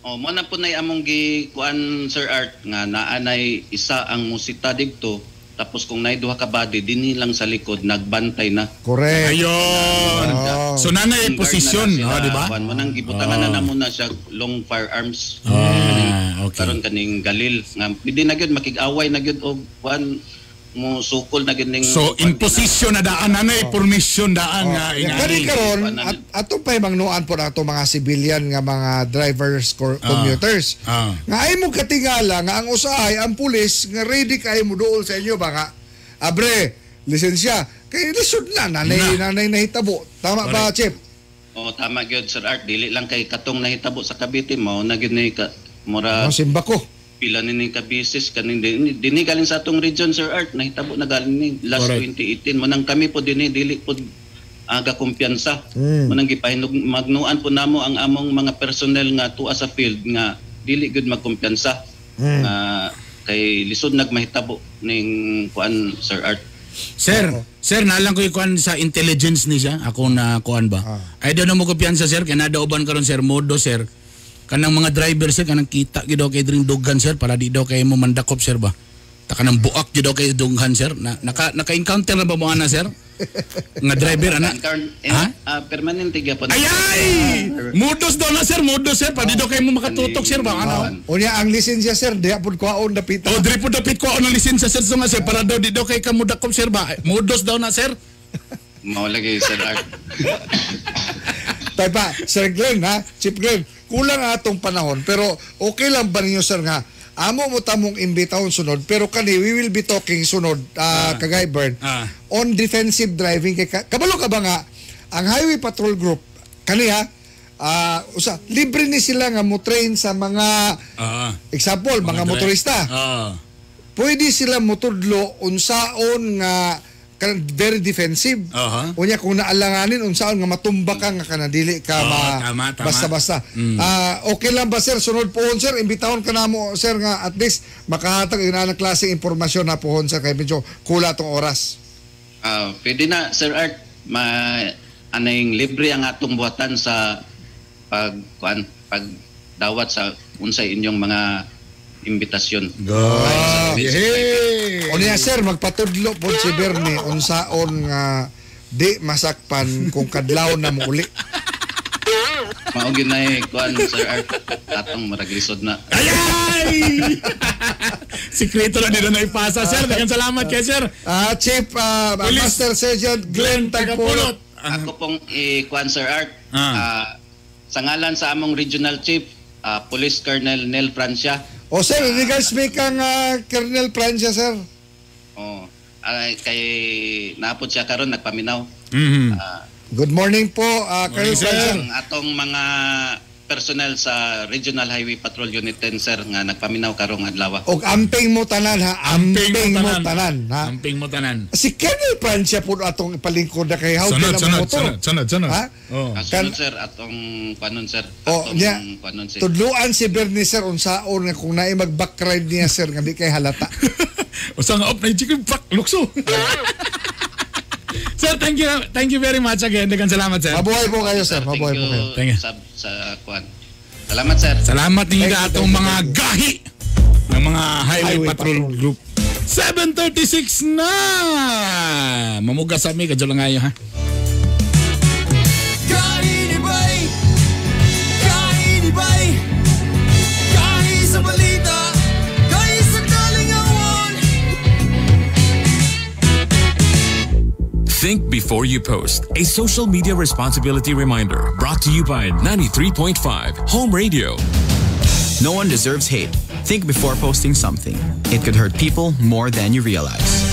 Oh, mo na po nay among gikuan Sir Art nga naanay isa ang musita didto tapos kung nay duha ka body dinhi lang sa likod nagbantay na. Correct. Ayun. Oh. So nanay posisyon, no, di ba? Mo nang gibutangan na namo na siya long firearms. Okay. Karon kaning galil nga pwede na gyud makig-away na gyud og kuan mo sukol na gyud ning. So in position na daan nanay permission daan nga ingani. Kani karon ato pa mangnuan po na ato mga civilian nga mga drivers, commuters. Nga ay mo katingala nga ang usahay ang pulis nga ready kay mo duol sa inyo ba nga abre lisensya kay lisod na nanay nahitabo. Tama ba Chief? Oh, tama gyud Sir Art, dili lang kay katong nahitabo sa Cavite mao na gyud ni mura simba ko. Pila ni ning kabisis kaning dinhi galing sa atong region Sir Art nahitabo na galing ni last 2018 mo nang kami po dinhi dili po aga kumpiyansa. Mo nang gipahinog magnuan po namo ang among mga personnel nga tuwa sa field nga dili gyud magkumpiyansa. Kay lisod nagmahitabo ning kuan Sir Art. Sir, nalang ko ikuan sa intelligence ni siya ako na kuan ba. Ay daw mo kumpiyansa sir kay nadauban karon sir modo sir. Kanang mga driver sir kanang kita gid daw kay dring dughan sir para di daw kay mo mandakop sir ba. Ta kanang buak gid daw kay dughan sir. Na, naka-encounter na ba mo ana sir? Nga driver ana. Ha? Permanente gyapon. Ay! Modus daw na sir, modus sir para di daw kay mo makatutok sir ba ano. Unya ang lisensya sir diha pud kuhaon dapita. Oh, diri pud dapit kuhaon ang lisensya sir so nga sir para daw di daw kay kamudakop sir ba. Modus daw na sir. Mao lagi Sir Art. Tay pa, Sir Glenn ha, Chief Glenn, kulang atong panahon pero okay lang ba ninyo sir nga amo mo tamong imbitahon sunod pero kani we will be talking sunod kagay Bern on defensive driving kay kabalo ka ba nga ang Highway Patrol Group kani ha usa libre ni sila nga mo train sa mga example mga motorista. Pwede sila motudlo unsaon nga very defensive. Unya kung naalanganin unsaon nga matumba ka nga kanadili ka tama. Basta-basta. Okay lang ba sir sunod pohon sir imbitahon ka namo sir nga at least makahatag ina ng klaseng impormasyon na pohon sir kay medyo kula tong oras. Pwede na Sir Art ma anayng libre ang atong buhatan sa pag kuan pag dawat sa unsay inyong mga imbitasyon. Hey. Unya sir magpatudlo po si Bernie unsaon nga di masakpan kung kadlaw na mo uli. Mao gyud na kuan Sir Art atong murag lisod na. Ayay! Sikreto na nila na ipasa sir. Daghang salamat kay sir. Chief Master Sergeant Glenn Tagpulot. Ako pong i-kuan, Sir Art. Sa ngalan sa among regional chief, Police Colonel Nel Francia. O sir, regards may kang Colonel Francia, sir. Oh, ay, kay naapod siya karon nagpaminaw. Good morning po, Colonel Francia. Ang atong mga personnel sa Regional Highway Patrol Unit 10, sir, nga nagpaminaw karong adlaw. Og amping mo tanan ha, amping mo tanan ha. Amping mo tanan. Si Colonel Francia po atong ipalingkod na kay how Sunod, din ang sunod, motor. sunod, sunod, sunod. Ha? Oh. Sunod, sir, atong panon, sir. Oh, Atong niya. panon, sir. Tudluan si Bernie sir unsaon nga kung naay mag-back ride niya sir nga di kay halata. Usa nga op na chicken fuck lukso. Sir, thank you very much again. Daghang salamat, sir. Mabuhay po kayo, sir. Mabuhay po kayo. Thank you. Sa kuan. Salamat, sir. Salamat ninyo Thank you, atong thank you, mga thank you. gahi ng mga Highway, Highway Patrol, Patrol. Group. 7:36 na. Mamuga sa mi kadyo lang ayo ha. Kainibay, kainibay, kahi sa balita, kahi sa kalingawan. Think before you post. A social media responsibility reminder brought to you by 93.5 Home Radio. No one deserves hate. Think before posting something. It could hurt people more than you realize.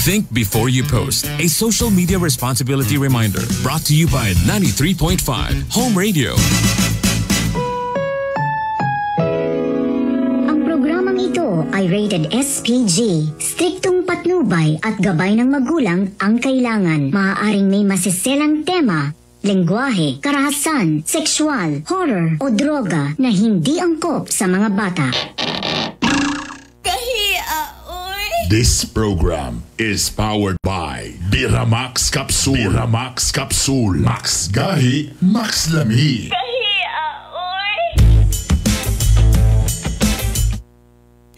Think before you post. A social media responsibility reminder brought to you by 93.5 Home Radio. Ang programang ito ay rated SPG. Striktong patnubay at gabay ng magulang ang kailangan. Maaaring may masiselang tema, lengguwahe, karahasan, sexual, horror o droga na hindi angkop sa mga bata. This program is powered by Biramax Capsule. Biramax Capsule. Max Gahi, Max Lami.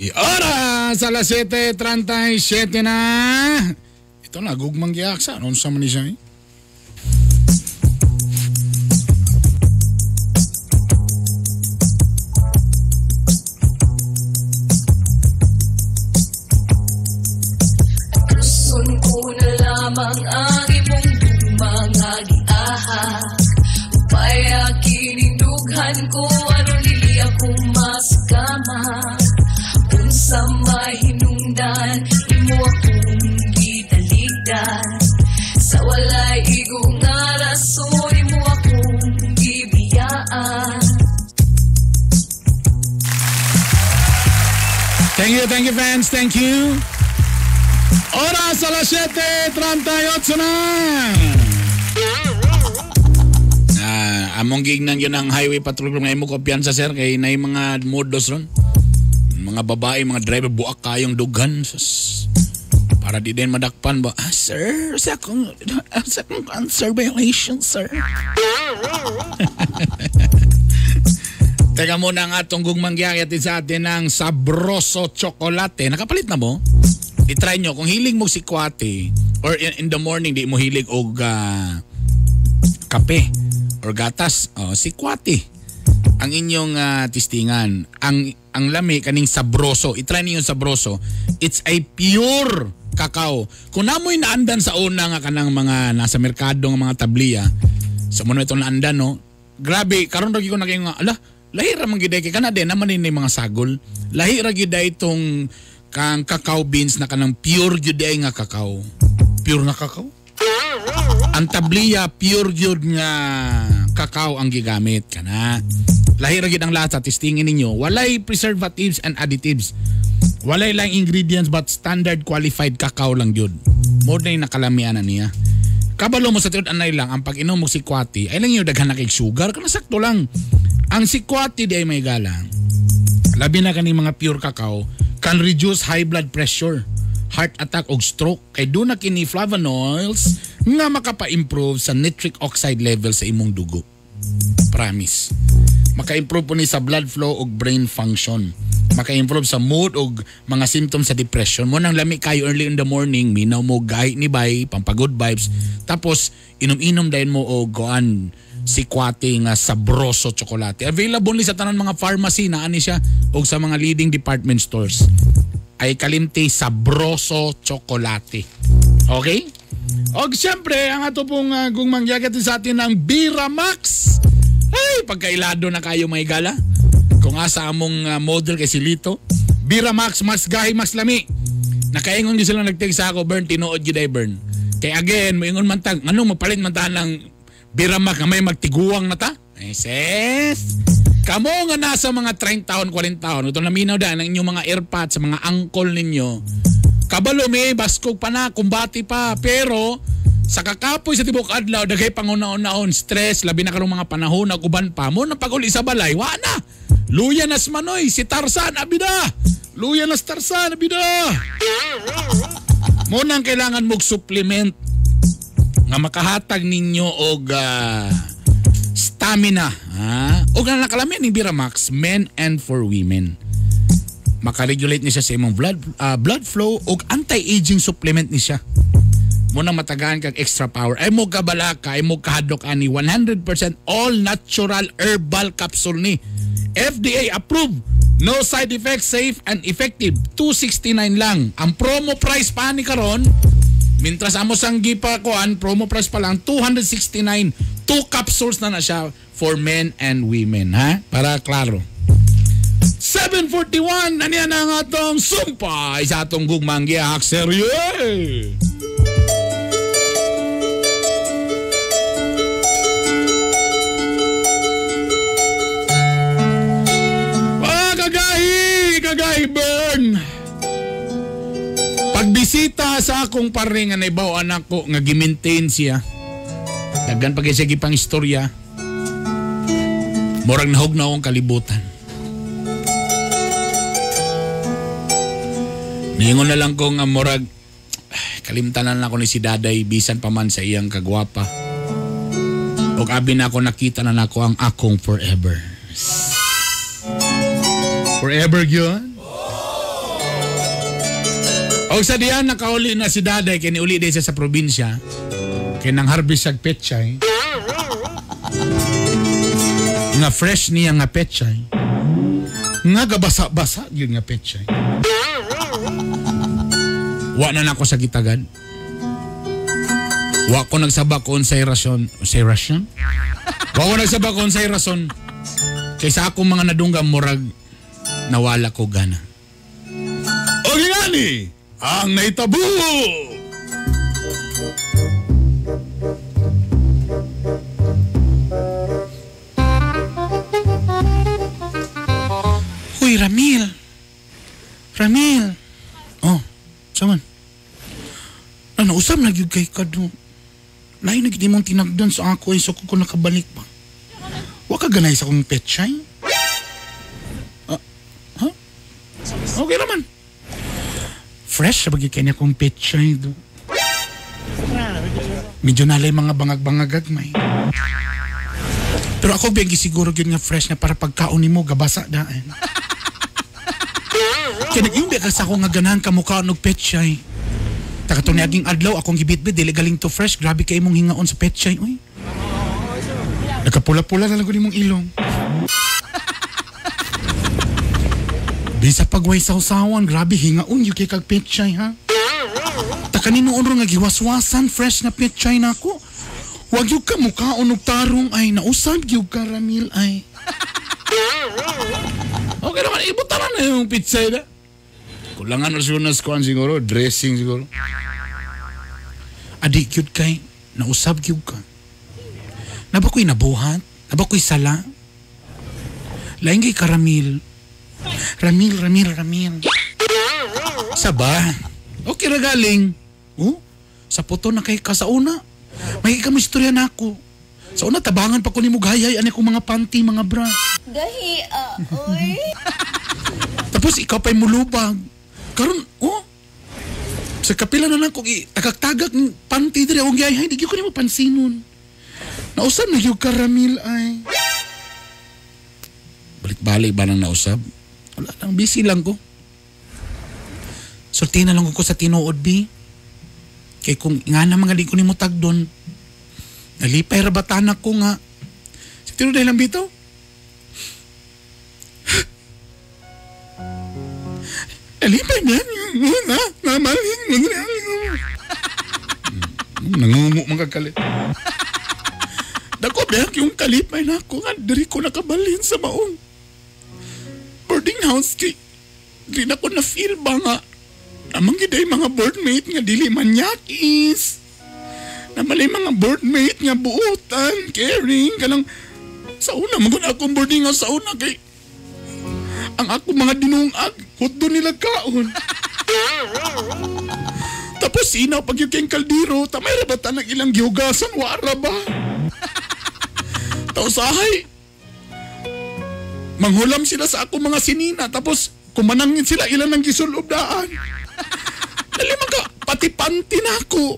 Y oras, alas 7:37 na. Ito na, gugmang giaksa. Anong sa man ni siya eh? Gusto ko na lamang ang imong mga giahak. Upaya kinindughan ko aron dili ako maskama. Kung sa mahinungdan, imo akong gitaligdan. Sa walay igo nga rason, imo akong gibiyaan. Thank you fans, thank you. Oras alas 7:38 na. Among gignan yun ang Highway Patrol Group nga imo kumpiyansa sir kay nay mga modos ron. Mga babae, mga driver buak kayong dughan. Sus. Para di din madakpan ba? Ah, sir, sa akong violation, sir. Teka muna ang atong gugmang giyayatin sa atin ng Sabroso Chocolate. Nakapalit na mo? I-try nyo. Kung hilig mo si Kwate or in the morning di mo hilig og kape or gatas, oh, si Kwate ang inyong tistingan. Ang lami kaning Sabroso. I-try niyo yung Sabroso. It's a pure cacao. Kung namoy naandan sa una nga kanang mga nasa merkado nga mga tabliya, sa so, muna itong naandan, no? Grabe, karon ra gyud ko naging nga, ala, lahi ra man gyud kay kana din naman ni mga sagol. Lahi ra gyud itong kang cacao beans na kanang pure gyud ay nga cacao. Pure nga cacao? Ang tabliya pure gyud nga cacao ang gigamit kana. Lahi ra gyud ang lasa, testingin ninyo. Walay preservatives and additives. Walay lang ingredients but standard qualified cacao lang gyud. Mo na yung nakalamian na niya. Kabalo mo sa tiud anay lang ang pag-inom mo si Kwati ay lang yung daghan na kay sugar kana sakto lang. Ang si Kwati di ay may gala. Labi na kani mga pure cacao can reduce high blood pressure, heart attack og stroke kay doon na kini flavonoids nga makapa-improve sa nitric oxide level sa imong dugo. Promise. Maka-improve po ni sa blood flow og brain function. Maka-improve sa mood og mga symptoms sa depression. Mo nang lami kayo early in the morning, minaw mo gay ni bay, pampagood vibes. Tapos inom-inom dayon mo og goan si Kwate nga Sabroso Chocolate. Available ni sa tanan mga pharmacy na ani siya og sa mga leading department stores. Ay kalimti Sabroso Chocolate. Okay? Og siyempre, ang ato pong gungmang giyagat sa atin ang Bira Max. Ay, pagkailado na kayo may gala. Kung asa among model kay si Lito. Bira Max, mas gahi, mas lami. Nakaingon gyud sila nagtig sa ako, Bern, tinuod gyud ay Bern. Kay again, moingon man tag, anong mapalit man ta ng Bira Max nga may magtiguang na ta? Eh, sis. Kamo nga nasa mga 30 taon, 40 taon, ito naminaw daan ang inyong mga airpods, sa mga angkol ninyo. Kabalo may baskog pa na, kumbati pa. Pero sa kakapoy sa tibok adlaw, daghay panguna-unaon, stress, labi na karong mga panahon, naguban pa mo, na pag-uli sa balay, wa na. Luya nas manoy, si Tarzan, abida. Luya nas Tarzan, abida. Mo nang kailangan mong supplement nga makahatag ninyo og stamina. Ha? Og ang nakalami ni Bira Max, men and for women. Makaregulate ni siya sa imong blood flow og anti-aging supplement ni siya. Mo nang matagaan kag extra power. Ay mo kabalaka, ay mo kahadlok ani 100% all natural herbal capsule ni. FDA approved. No side effects, safe and effective. 269 lang. Ang promo price pa ni karon, mintras amo sang gipa kuan, promo price pa lang 269. 2 capsules na siya for men and women, ha? Para klaro. 7:41 aniya na ang atong sumpay sa atong gugmang gihak serye. Ah, kagahi Bern. Pagbisita sa akong pare nga naibaw anak ko nga gi-maintain siya. Daghan pa kay siya gipang istorya. Murag nahog na akong kalibutan. Niingon na lang ko nga murag kalimtanan na ako ni si Daday bisan pa man sa iyang kagwapa. Og abi na ako nakita na nako ang akong forever. Forever gyud. Og sa diyan nakauli na si Daday kay niuli day siya sa probinsya. Kay nang harvest siyag pechay. Nga fresh niya nga pechay. Nga gabasa-basa gyud nga pechay. Wa na nako sa gitagan. Wa ko nagsaba ko unsay rasyon. Unsay rasyon? Wa ko nagsaba ko unsay rason. Kaysa akong mga nadungga murag nawala ko gana. O gani ang naitabo. Uy, Ramil. Ramil. Oh, saman. Ano, usap na gyud kay kado. Layo na gyud imong tinagdan sa ako so ko nakabalik pa. Wa ka ganay sa akong petchay? Ha? Okay naman. Fresh sa bagay kanya akong petchay do. Medyo nalay mga bangag-bangag agmay. Pero ako biyang gisiguro gyud nga fresh na para pagkaon nimo gabasa daan. Kaya nag-iumbi ka sa ako nga ganahan ka mukha og petchay. Taka to niaging adlaw akong gibitbit dili galing to fresh. Grabe kay imong hingaon sa petchay oy. Nakapula-pula na lang gud imong ilong. Bisa pagway sausawan, grabe hingaon gyud kay kag petchay ha. Ta kaninoon ro nga giwaswasan fresh na petchay nako. Wag gyud ka mukaon og tarong ay nausab gyud ka Ramil ay. Okay naman, ibutan na yung pizza na. Kulangan na siguro na skuan siguro, dressing siguro. Adi cute kay, nausab gyud ka. Naba ko'y nabuhat, naba ko'y sala. Lain kay karamil. Ramil, Ramil, Ramil. Saba. Okay ra galing. Oh, sa puto na kay ka sa una. May ikam istorya na ako. Sa una, tabangan pa ko ni Mugayay, ano kong mga panty, mga bra. Gahi, oy. Tapos ikaw pa'y mulubag. Karon, oh, sa kapila na lang kung tagak-tagak ng panty diri akong gayay, hindi ko nimo pansinon. Nausab na yung karamil ay. Balik-balik ba nang nausab? Wala lang, busy lang ko. Sulti na lang ko sa tinuod, bi. Kay kung nga na mga di ko nimo tagdon, nalipay rabatanak ko nga. Sa tinuod dahil lang bitaw. Nalipay na, na, na, Nangungo mga kalit. Dako ba yung kalipay na ako nga diri ko nakabalhin sa maong boarding house kay di na ko na feel ba nga amang giday mga boardmate nga dili manyakis. Namalay mga boardmate nga buotan, caring, kanang sa una magud akong boarding house sa una kay ang ako mga dinungag hotdo nila kaon. Tapos sinaw pag yung kayong kaldero, tamay ra ba tanang ilang gihugasan, wara ba? Tausahay, manghulam sila sa ako mga sinina, tapos kumanangin sila ilan ang gisulob daan. Dali ka, pati panty na ako.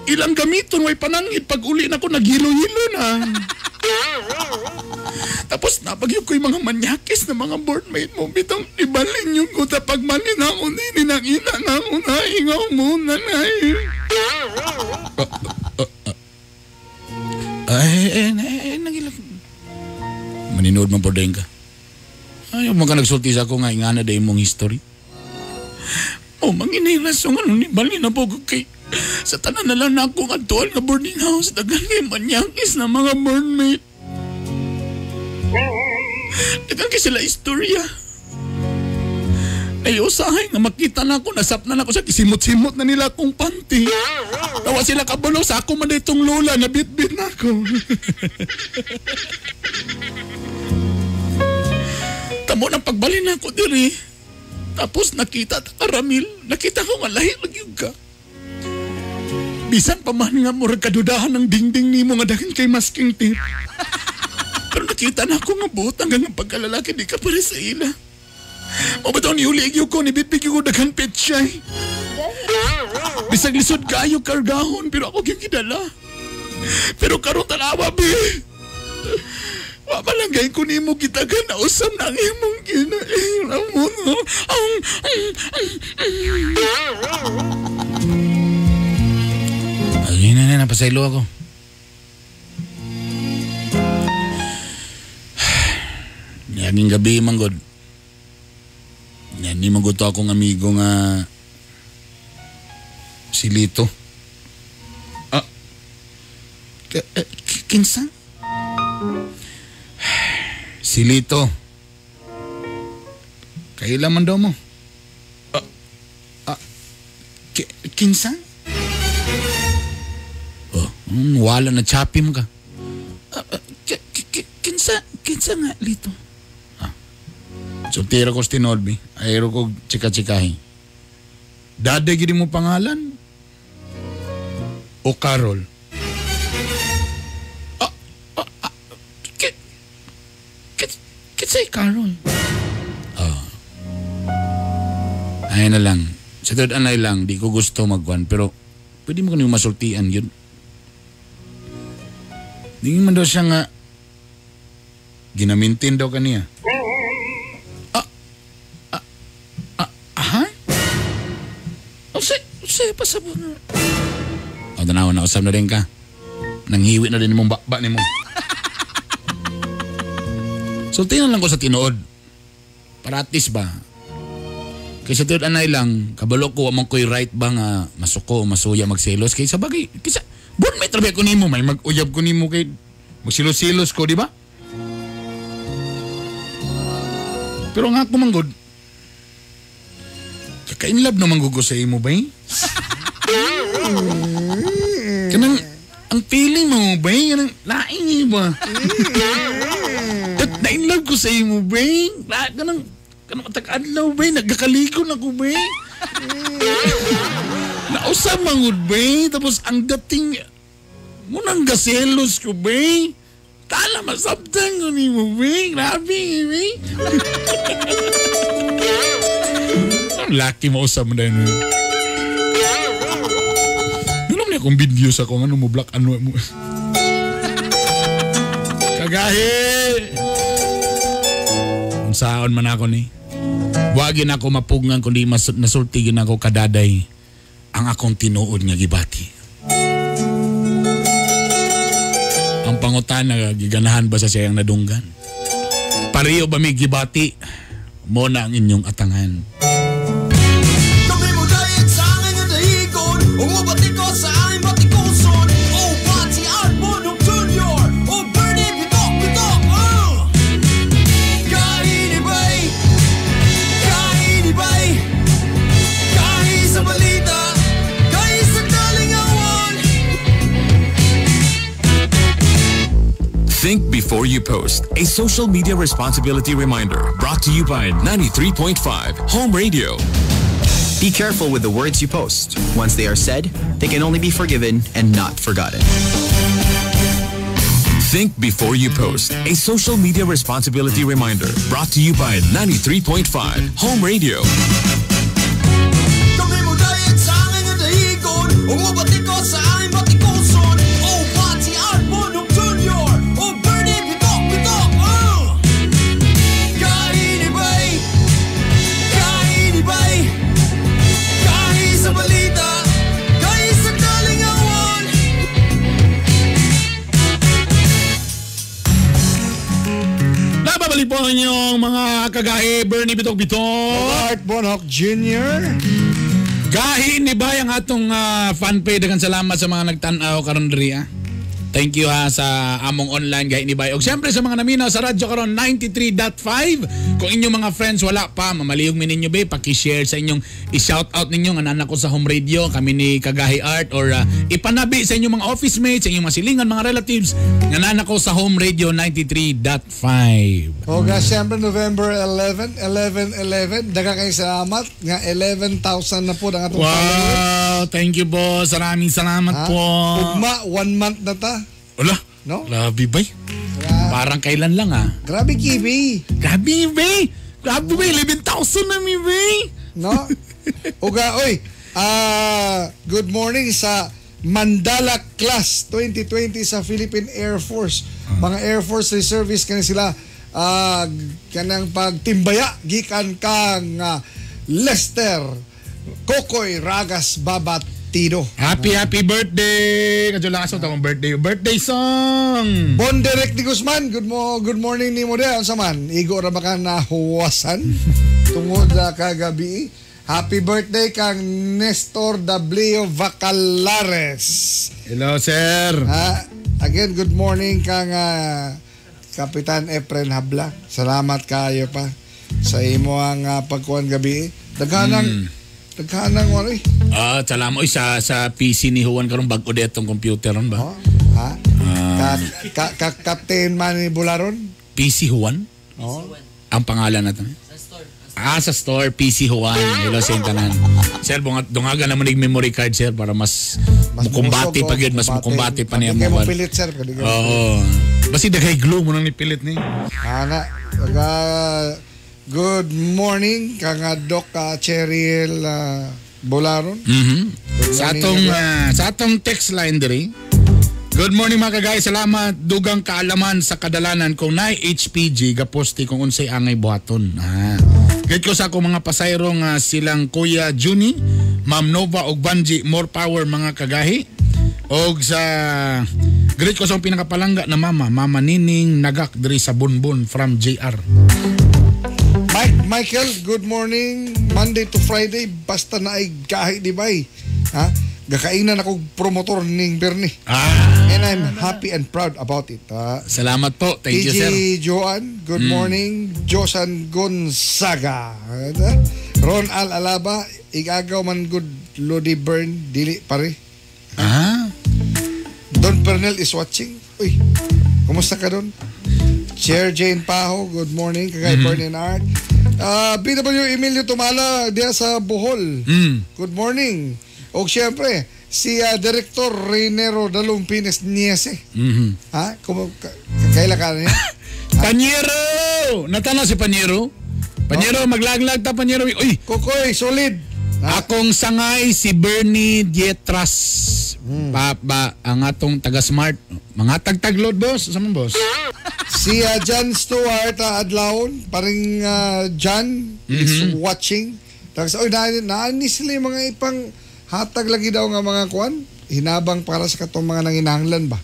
Ilang gamiton, way panangit, pag uli na ako, naghilo-hilo na. Tapos napagyog ko yung mga manyakis na mga boardmate mo. Bitong ibalin yung kuta pagmalin ako nini ng ina na ako na ingaw muna na. Ay, nagilag. Maninood man po din ka. Ay, mga nagsulti sa ako nga ingana da imong history. Oh, manginay rason ano ni balin na po ko kay sa tanan na lang na akong atuan nga boarding house. Dagan kay manyakis na mga boardmate. Dagan kay sila istorya. Ay, usahay nga makita na ako, nasap na ako sa kisimot-simot na nila akong panty. Tawa sila kabalo sa ako man itong lola, nabitbit na ako. Tamo nang pagbalin ako diri. Tapos nakita ta karamil, nakita ko nga lahi lagi ka. Bisan pa man nga murag kadudahan ng dingding nimo nga daghan kay masking tape. Pero nakita na ako nga buot hanggang ang pagkalalaki di ka pare sa ila. O ba ito niulig ko, nibitbig ko daghan petsay. Bisag lisod kayo kargahon, pero ako gyud gidala. Pero karon tanawa bi. Wa malanggay ko nimo gitagan na usam na ang imong ginaamon. Ay, na, napasaylo ako. Yaging gabi, manggod. Yan, ni manggod to akong amigo nga si Lito. Ah, kinsa? Si Lito. Kailan man daw mo? Kinsa? Oh, wala na choppy mo ka. Kinsa, kinsa nga, Lito? So, tira ko sa tinolbi. Ayro ko chika-chikahin. Daday gini mo pangalan? O Carol? Kinsay Carol? Ay na lang. Sa third anay lang, di ko gusto magkuhan. Pero, pwede mo ko masultian yun. Di man daw siya nga ginamintin daw kaniya. Aha? O say, pasabot na. O, tanawa na, usap na rin ka. Nanghiwi na rin mong bakba ni mo. So, tingnan lang ko sa tinuod. Para at least ba? Kaysa tinuod anay lang, kabalo ko, amang ko'y right ba nga masuko o masuya magselos? Kaysa bagay, kaysa, buwan may trabe ko nimo, may mag-uyab ko nimo kay magsilos-silos ko, di ba? Pero nga ako manggod, kakainlove na manggugo sa imo ba eh? Kanang, ang feeling mo ba eh? Kanang, laing eh ba? Na-inlove ko sa imo ba eh? Kanang, kanang matag-adlaw ba eh? Nagkakaligo na ko ba eh? Nausap mangod ba eh? Tapos ang dating, munang gaselos ko ba eh? Tala masabtang ko ni mo ba eh? Grabe eh? Ang laki mo usap mo dahil. Ano man akong video sa kung ano mo black ano mo. Kagahi! Unsaon man ako ni. Wagin ako mapugngan kundi nasultigin ako kadaday ang akong tinuod nga gibati. Ang pangutana giganahan ba sa siyang nadunggan? Pareho ba may gibati? Mo na ang inyong atangan. Kami mo dayag sa angin nga dahigon, umubati ko sa aming batikuson. Think before you post. A social media responsibility reminder brought to you by 93.5 Home Radio. Be careful with the words you post. Once they are said, they can only be forgiven and not forgotten. Think before you post. A social media responsibility reminder brought to you by 93.5 Home Radio. Kami mo dayag sa angay nga dahigon, ug mobatiko sa aming batikuson. Oh, Pati Art Bonok Jr. Oh, Bernie Bitok Bitok. Oh! Kainibay, kainibay, kahi sa balita, kahi sa kalingawan. Nababalik po ang inyong mga kagahi, Bernie Bitok Bitok. Art Bonok Jr. Gahi ni Bay ang atong fan page. Daghang salamat sa mga nagtan-aw karon diri ah. Thank you ha sa among online Gahi ni Bay. Og siyempre sa mga naminaw sa radyo karon 93.5. Kung inyong mga friends wala pa, mamalihog mi ninyo be, paki-share sa inyong i-shout out ninyo nga anak ko sa home radio, kami ni Kagahi Art or ipanabi sa inyong mga office mates, sa inyong mga silingan, mga relatives nga anak ko sa home radio 93.5. O nga, siyempre, November 11, 11, 11. Daghang kayo salamat. Nga 11,000 na po ang atong followers. Wow, thank you po. Maraming salamat Ha? po. Ugma, 1 month na ta. Wala. No? Grabe bay. Parang kailan lang ah. Grabe, Kibi. Grabe bay. Grabe bay. 11,000 na mi bay. No? Uga, oy. Good morning sa Mandala Class 2020 sa Philippine Air Force. Mga Air Force Reservists kani sila kanang pagtimbaya gikan kang Lester Kokoy Ragas Babatino. Happy happy birthday. Kadyo lang aso tawang birthday. Birthday song. Bon Derek de Guzman, good morning nimo de. Unsa man? Igo ra ba ka nahuwasan tungod kagabi? Happy birthday kang Nestor W. Vacalares. Hello, sir. Again, good morning kang Kapitan Efren Habla. Salamat kayo pa sa imo ang pagkuan gabi. Daghanang daghanang wala eh. Salamat oy sa PC ni Juan karon bag-o di atong computer ron ba? Ha? Captain Manny Bularon? PC Juan? Oh. Ang pangalan natin. Sa store, PC Juan. Hello sa tanan. Sir, dungaga naman yung memory card, sir, para mas mukumbati pa gyud, mas mukumbati pa niya mo. mo. Pilit, sir. Oo. Basi daghay glue mo nang nipilit ni. Ana, good morning kang Doc Cheryl Bolaron. Mm-hmm. Sa atong text line diri. Good morning mga kagay, salamat dugang kaalaman sa kadalanan kung naay HPG gaposti kung unsay angay buhaton. Gid ko sa akong mga pasayro nga silang Kuya Juni, Ma'am Nova og Banji, more power mga kagahi. Og sa great ko sa akong pinakapalangga na mama, Mama Nining Nagak diri sa Bunbun from JR. Mike Michael, good morning. Monday to Friday basta na ay gahi di bay. Ha? Gakainan ako promotor ning Bernie. And I'm happy and proud about it. Salamat po. Thank you, sir. TG Joan, good morning. Josan Gonzaga. Ron Al Alaba, igagaw man good Lodi Bern, dili pare. Don Pernell is watching. Uy, kumusta ka Don? Chair Jane Paho, good morning. Kagay Bern and Art. BW Emilio Tumala, diya sa Bohol. Good morning. O siyempre, si Director Reynero Dalumpines Niese. Ha? Kaila ka niya? Panyero! Natanaw si Panyero? Panyero, maglaglag ta Panyero. Uy! Kokoy, solid! Akong sangay si Bernie Dietras. Pa, ang atong taga-smart. Mga tagtaglod, boss. Saan man, boss? Si John Stewart Adlaon, paring John is watching. Tapos, oy, naani sila yung mga ipang hatag lagi daw nga mga kuan, hinabang para sa katong mga nanginahanglan ba?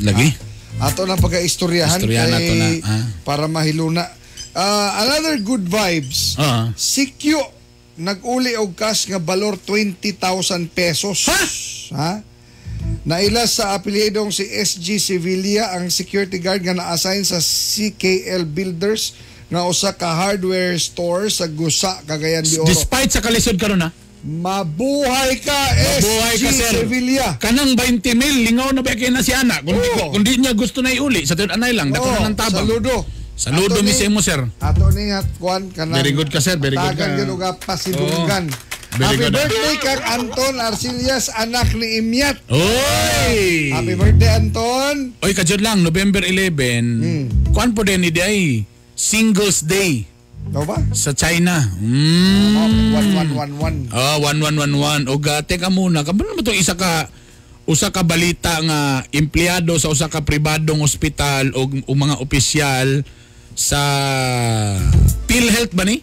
Lagi? Ato na pagka-istoryahan Istoryahan kay, ato na, para mahiluna. Another good vibes. Si Q, nag-uli og cash nga balor 20,000 pesos. Ha? Naila sa apelyidong si SG Sevilla ang security guard nga na-assign sa CKL Builders nga usa ka hardware store sa Gusa, Cagayan de Oro. Despite sa kalisod karon ha? Mabuhay ka, Mabuhay SG ka, sir. Sevilla. Kanang 20 mil, lingaw na ba kay na si ana? Kung di niya gusto na iuli, sa tinud anay lang, dako na ng tabang. Saludo. Saludo Ato mi ni- sa imo, sir. Ato ni at kuan kanang Very good ka, sir. Very good ka. Tagan gyud og pasidunggan. Oo. Very Happy good. birthday kang Anton Arcillas, anak ni Imyat. Oy! Happy birthday, Anton. Oy, kajud lang, November 11, kuan po din ni di ay Singles Day. No ba? Sa China. 1111. Ah, 1111. O ga, teka muna, kabalo mo itong isa ka usa ka balita nga empleyado sa usa ka pribadong ospital o, o mga opisyal sa PhilHealth ba ni?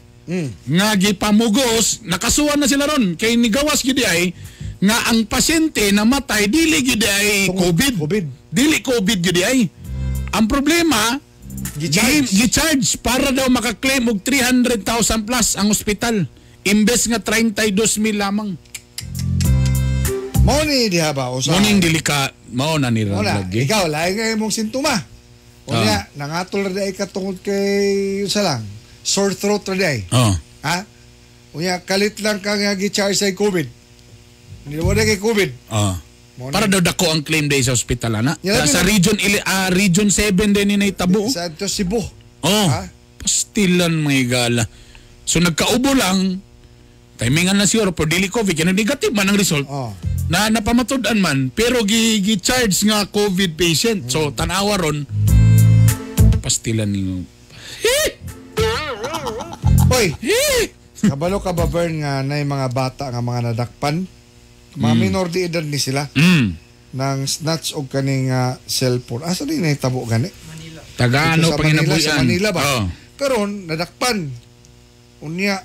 Nga gipamugos, nakasuhan na sila ron kay nigawas gyud ay nga ang pasyente namatay dili gyud ay COVID. COVID. Dili COVID gyud ay. Ang problema, gi-charge para daw makaklaim og 300,000 plus ang ospital imbes nga 32 mil lamang. Mao ni diha ba? Usa. Mo ning dili ka mao na ni Wala. lagi. Ikaw, lain nga imong sintoma. Unya, nangatol ra di ay katungod kay usa lang. Sore throat ra di ay. Oh. Ha? Unya, kalit lang ka nga gi-charge sa COVID. Hindi mo na kay COVID. Oh. Mo Para daw dako ang claim day sa ospital ana. Yeah, Sa region region 7 din ni naitabo. Sa to Cebu. Oh. Pastilan mga igala. So nagkaubo lang timingan na siguro pero dili COVID kaya negative man ang result. Oh. Na napamatud-an man pero gi, gi-charge nga COVID patient. So tanawa ron pastilan ninyo. Hoy. Kabalo ka ba Bern nga nay mga bata nga mga nadakpan? Mga minor di edad ni sila. Nang snatch og kaning cellphone. Asa din nahitabo gani? Taga ano Dito sa Manila, panginabuhian? sa Manila ba? Oh. Karon nadakpan. Unya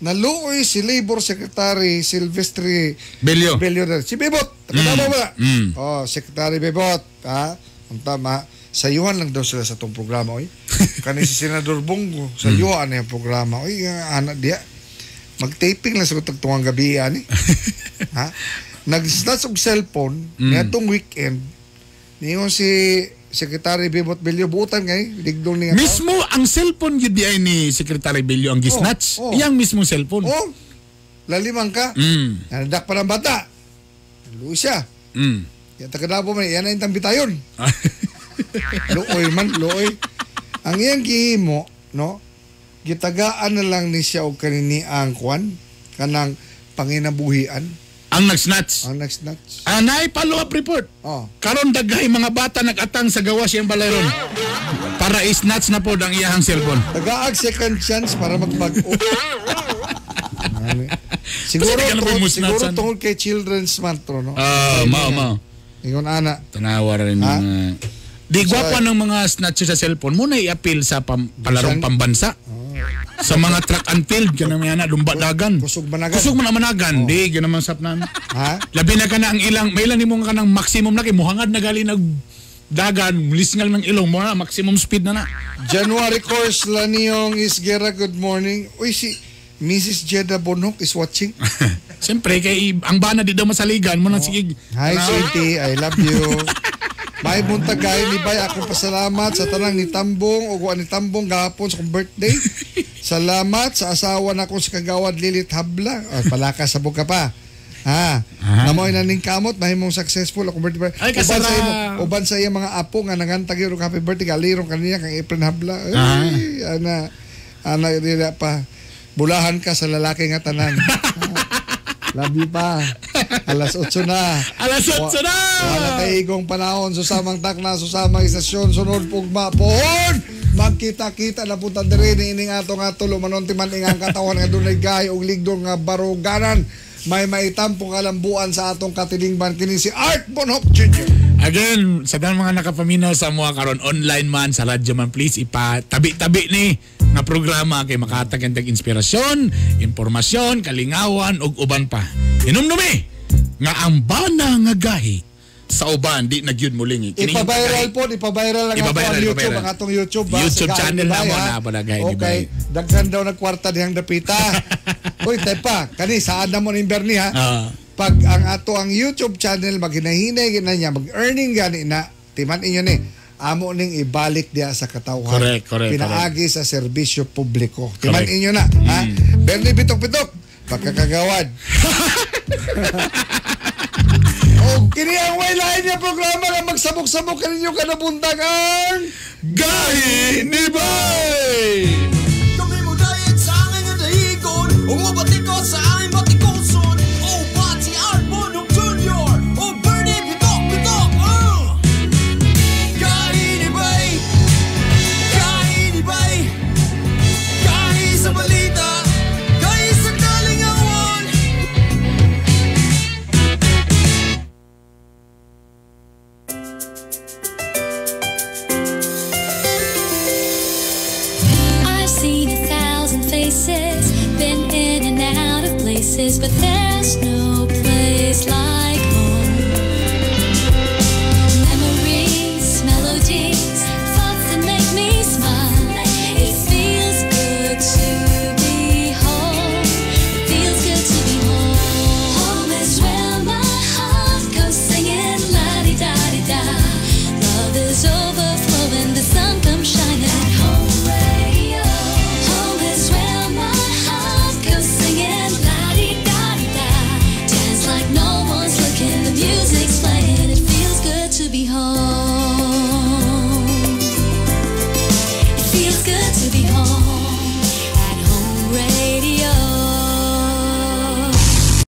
naluoy si Labor Secretary Silvestre Bello. Bello na. Si Bebot, taga Davao ba? Mm. Oh, Secretary Bebot, ha? Ang tama. Sayuhan lang daw sila sa tong programa, oy. Kani si Senador Bongo, sayuhan na yung programa, oy. Anak diya. Mag-taping lang sa tagtungang gabi, ani. Ha? Nag-snatch og cellphone niadtong weekend. Niingon si Secretary Bebot Bello, buutan kay ligdong ni nga tao. Mismo ang cellphone gyud di ay ni Secretary Bello ang gisnatch. Oh, oh. Iyang mismo cellphone. Oh, laliman ka. Nanadak pa ng bata. Luoy siya. Ya taga Davao man, yan na yung tambitayon. Luoy man, luoy. Ang iyang gihimo, no? Gitagaan na lang ni siya og kanini ang kwan kanang panginabuhian. Ang nag-snatch. Ang nag-snatch. Anay follow-up report. Oh. Karon daghay mga bata nagatang sa gawas iyang balayron para i-snatch na pod ang iyahang cellphone. Tagaag second chance para magbag-o. Siguro Basta di ka na tungod, po siguro musnatsan. tungod kay Children's Month ro, no? Ah, mao mao. Ingon ana. Tanawa rin Ha? mga Di gwapa ng mga snatcher sa cellphone mo na i-appeal sa palarong pambansa. Sa mga track and field kanang mga na lumbadagan. Kusog managan. Kusog man ang managan. Di ganaman sap na. Ha? Labi na ka na ang ilang may ilan nimo nga kanang maximum na kay muhangad na gali nag dagan lisngal ng ilong mo na maximum speed na na. January course Laniong Isgera, good morning. Uy, si Mrs. Jedda Bonhoc is watching. Siyempre kay ang bana di daw masaligan mo na sige. Hi, sweetie. I love you. May buntag kayo ni Bay. Akong pasalamat sa tanang ni Tambong o ni Tambong gahapon sa akong birthday. Salamat sa asawa na akong si Kagawad Lilith Habla. Oh, palaka sa buka pa. Ha. Namoy na ning kamot mahimong successful akong birthday. Ay, uban sa kasara. imo, uban sa iyang mga apo nga nangantag yun og happy birthday galirong kaniya kang April Habla. Ay, ana ana dila pa. Bulahan ka sa lalaki nga tanan. Love you pa. Alas 8 na. Alas 8 na! Wala tayo igong panahon. Susamang takna, susamang istasyon, sunod pugma, pohon! Magkita-kita na punta diri ni ining ato nga tulo manunti man ingang katawan nga dunay gay og ligdong nga baruganan. May maitampong kalambuan sa atong katilingban kini si Art Bonhoc Jr. Again, sa tanang mga nakapaminaw sa mga karon online man sa radyo man please ipatabi-tabi ni nga programa kay makahatag ang inspirasyon, impormasyon, kalingawan ug uban pa. Hinumdumi nga ang bana nga gahi sa uban di na gyud mulingi. Kini yung Ipa-viral po, ipa-viral lang ato Ipa-viral, ang YouTube, ipa-viral. ang atong YouTube. ba? YouTube Sa Gahi channel ni Bay, na mo ha? na pala, Gahi ni Okay, Bay. daghan daw nagkwarta dihang dapita. Uy, tepa, kani saan na mo ni Bernie ha? Ah. Pag ang ato ang YouTube channel maghinahinay gina niya, mag-earning gani na, timan inyo ni amo ning ibalik diya sa katawhan. Correct, correct, Pinaagi sa serbisyo publiko. Timan Correct. inyo na, ha? Bernie Bitok-Bitok. Pagkakagawad. O kini ang way lain nga programa nga magsabok-sabok kaninyo kanabuntag, ang Gahi ni Bay! Kami mo diet sa angay nga dahigon, ug mobatikos sa aming batikuson. Oh, Pati Art Bonok Jr. Oh, Bernie Bitok Bitok. Oh! Gahi ni Bay! Gahi ni Bay! Gahi sa balita! Gahi sa kalingawan! I've seen a thousand faces, been in and out of places, but there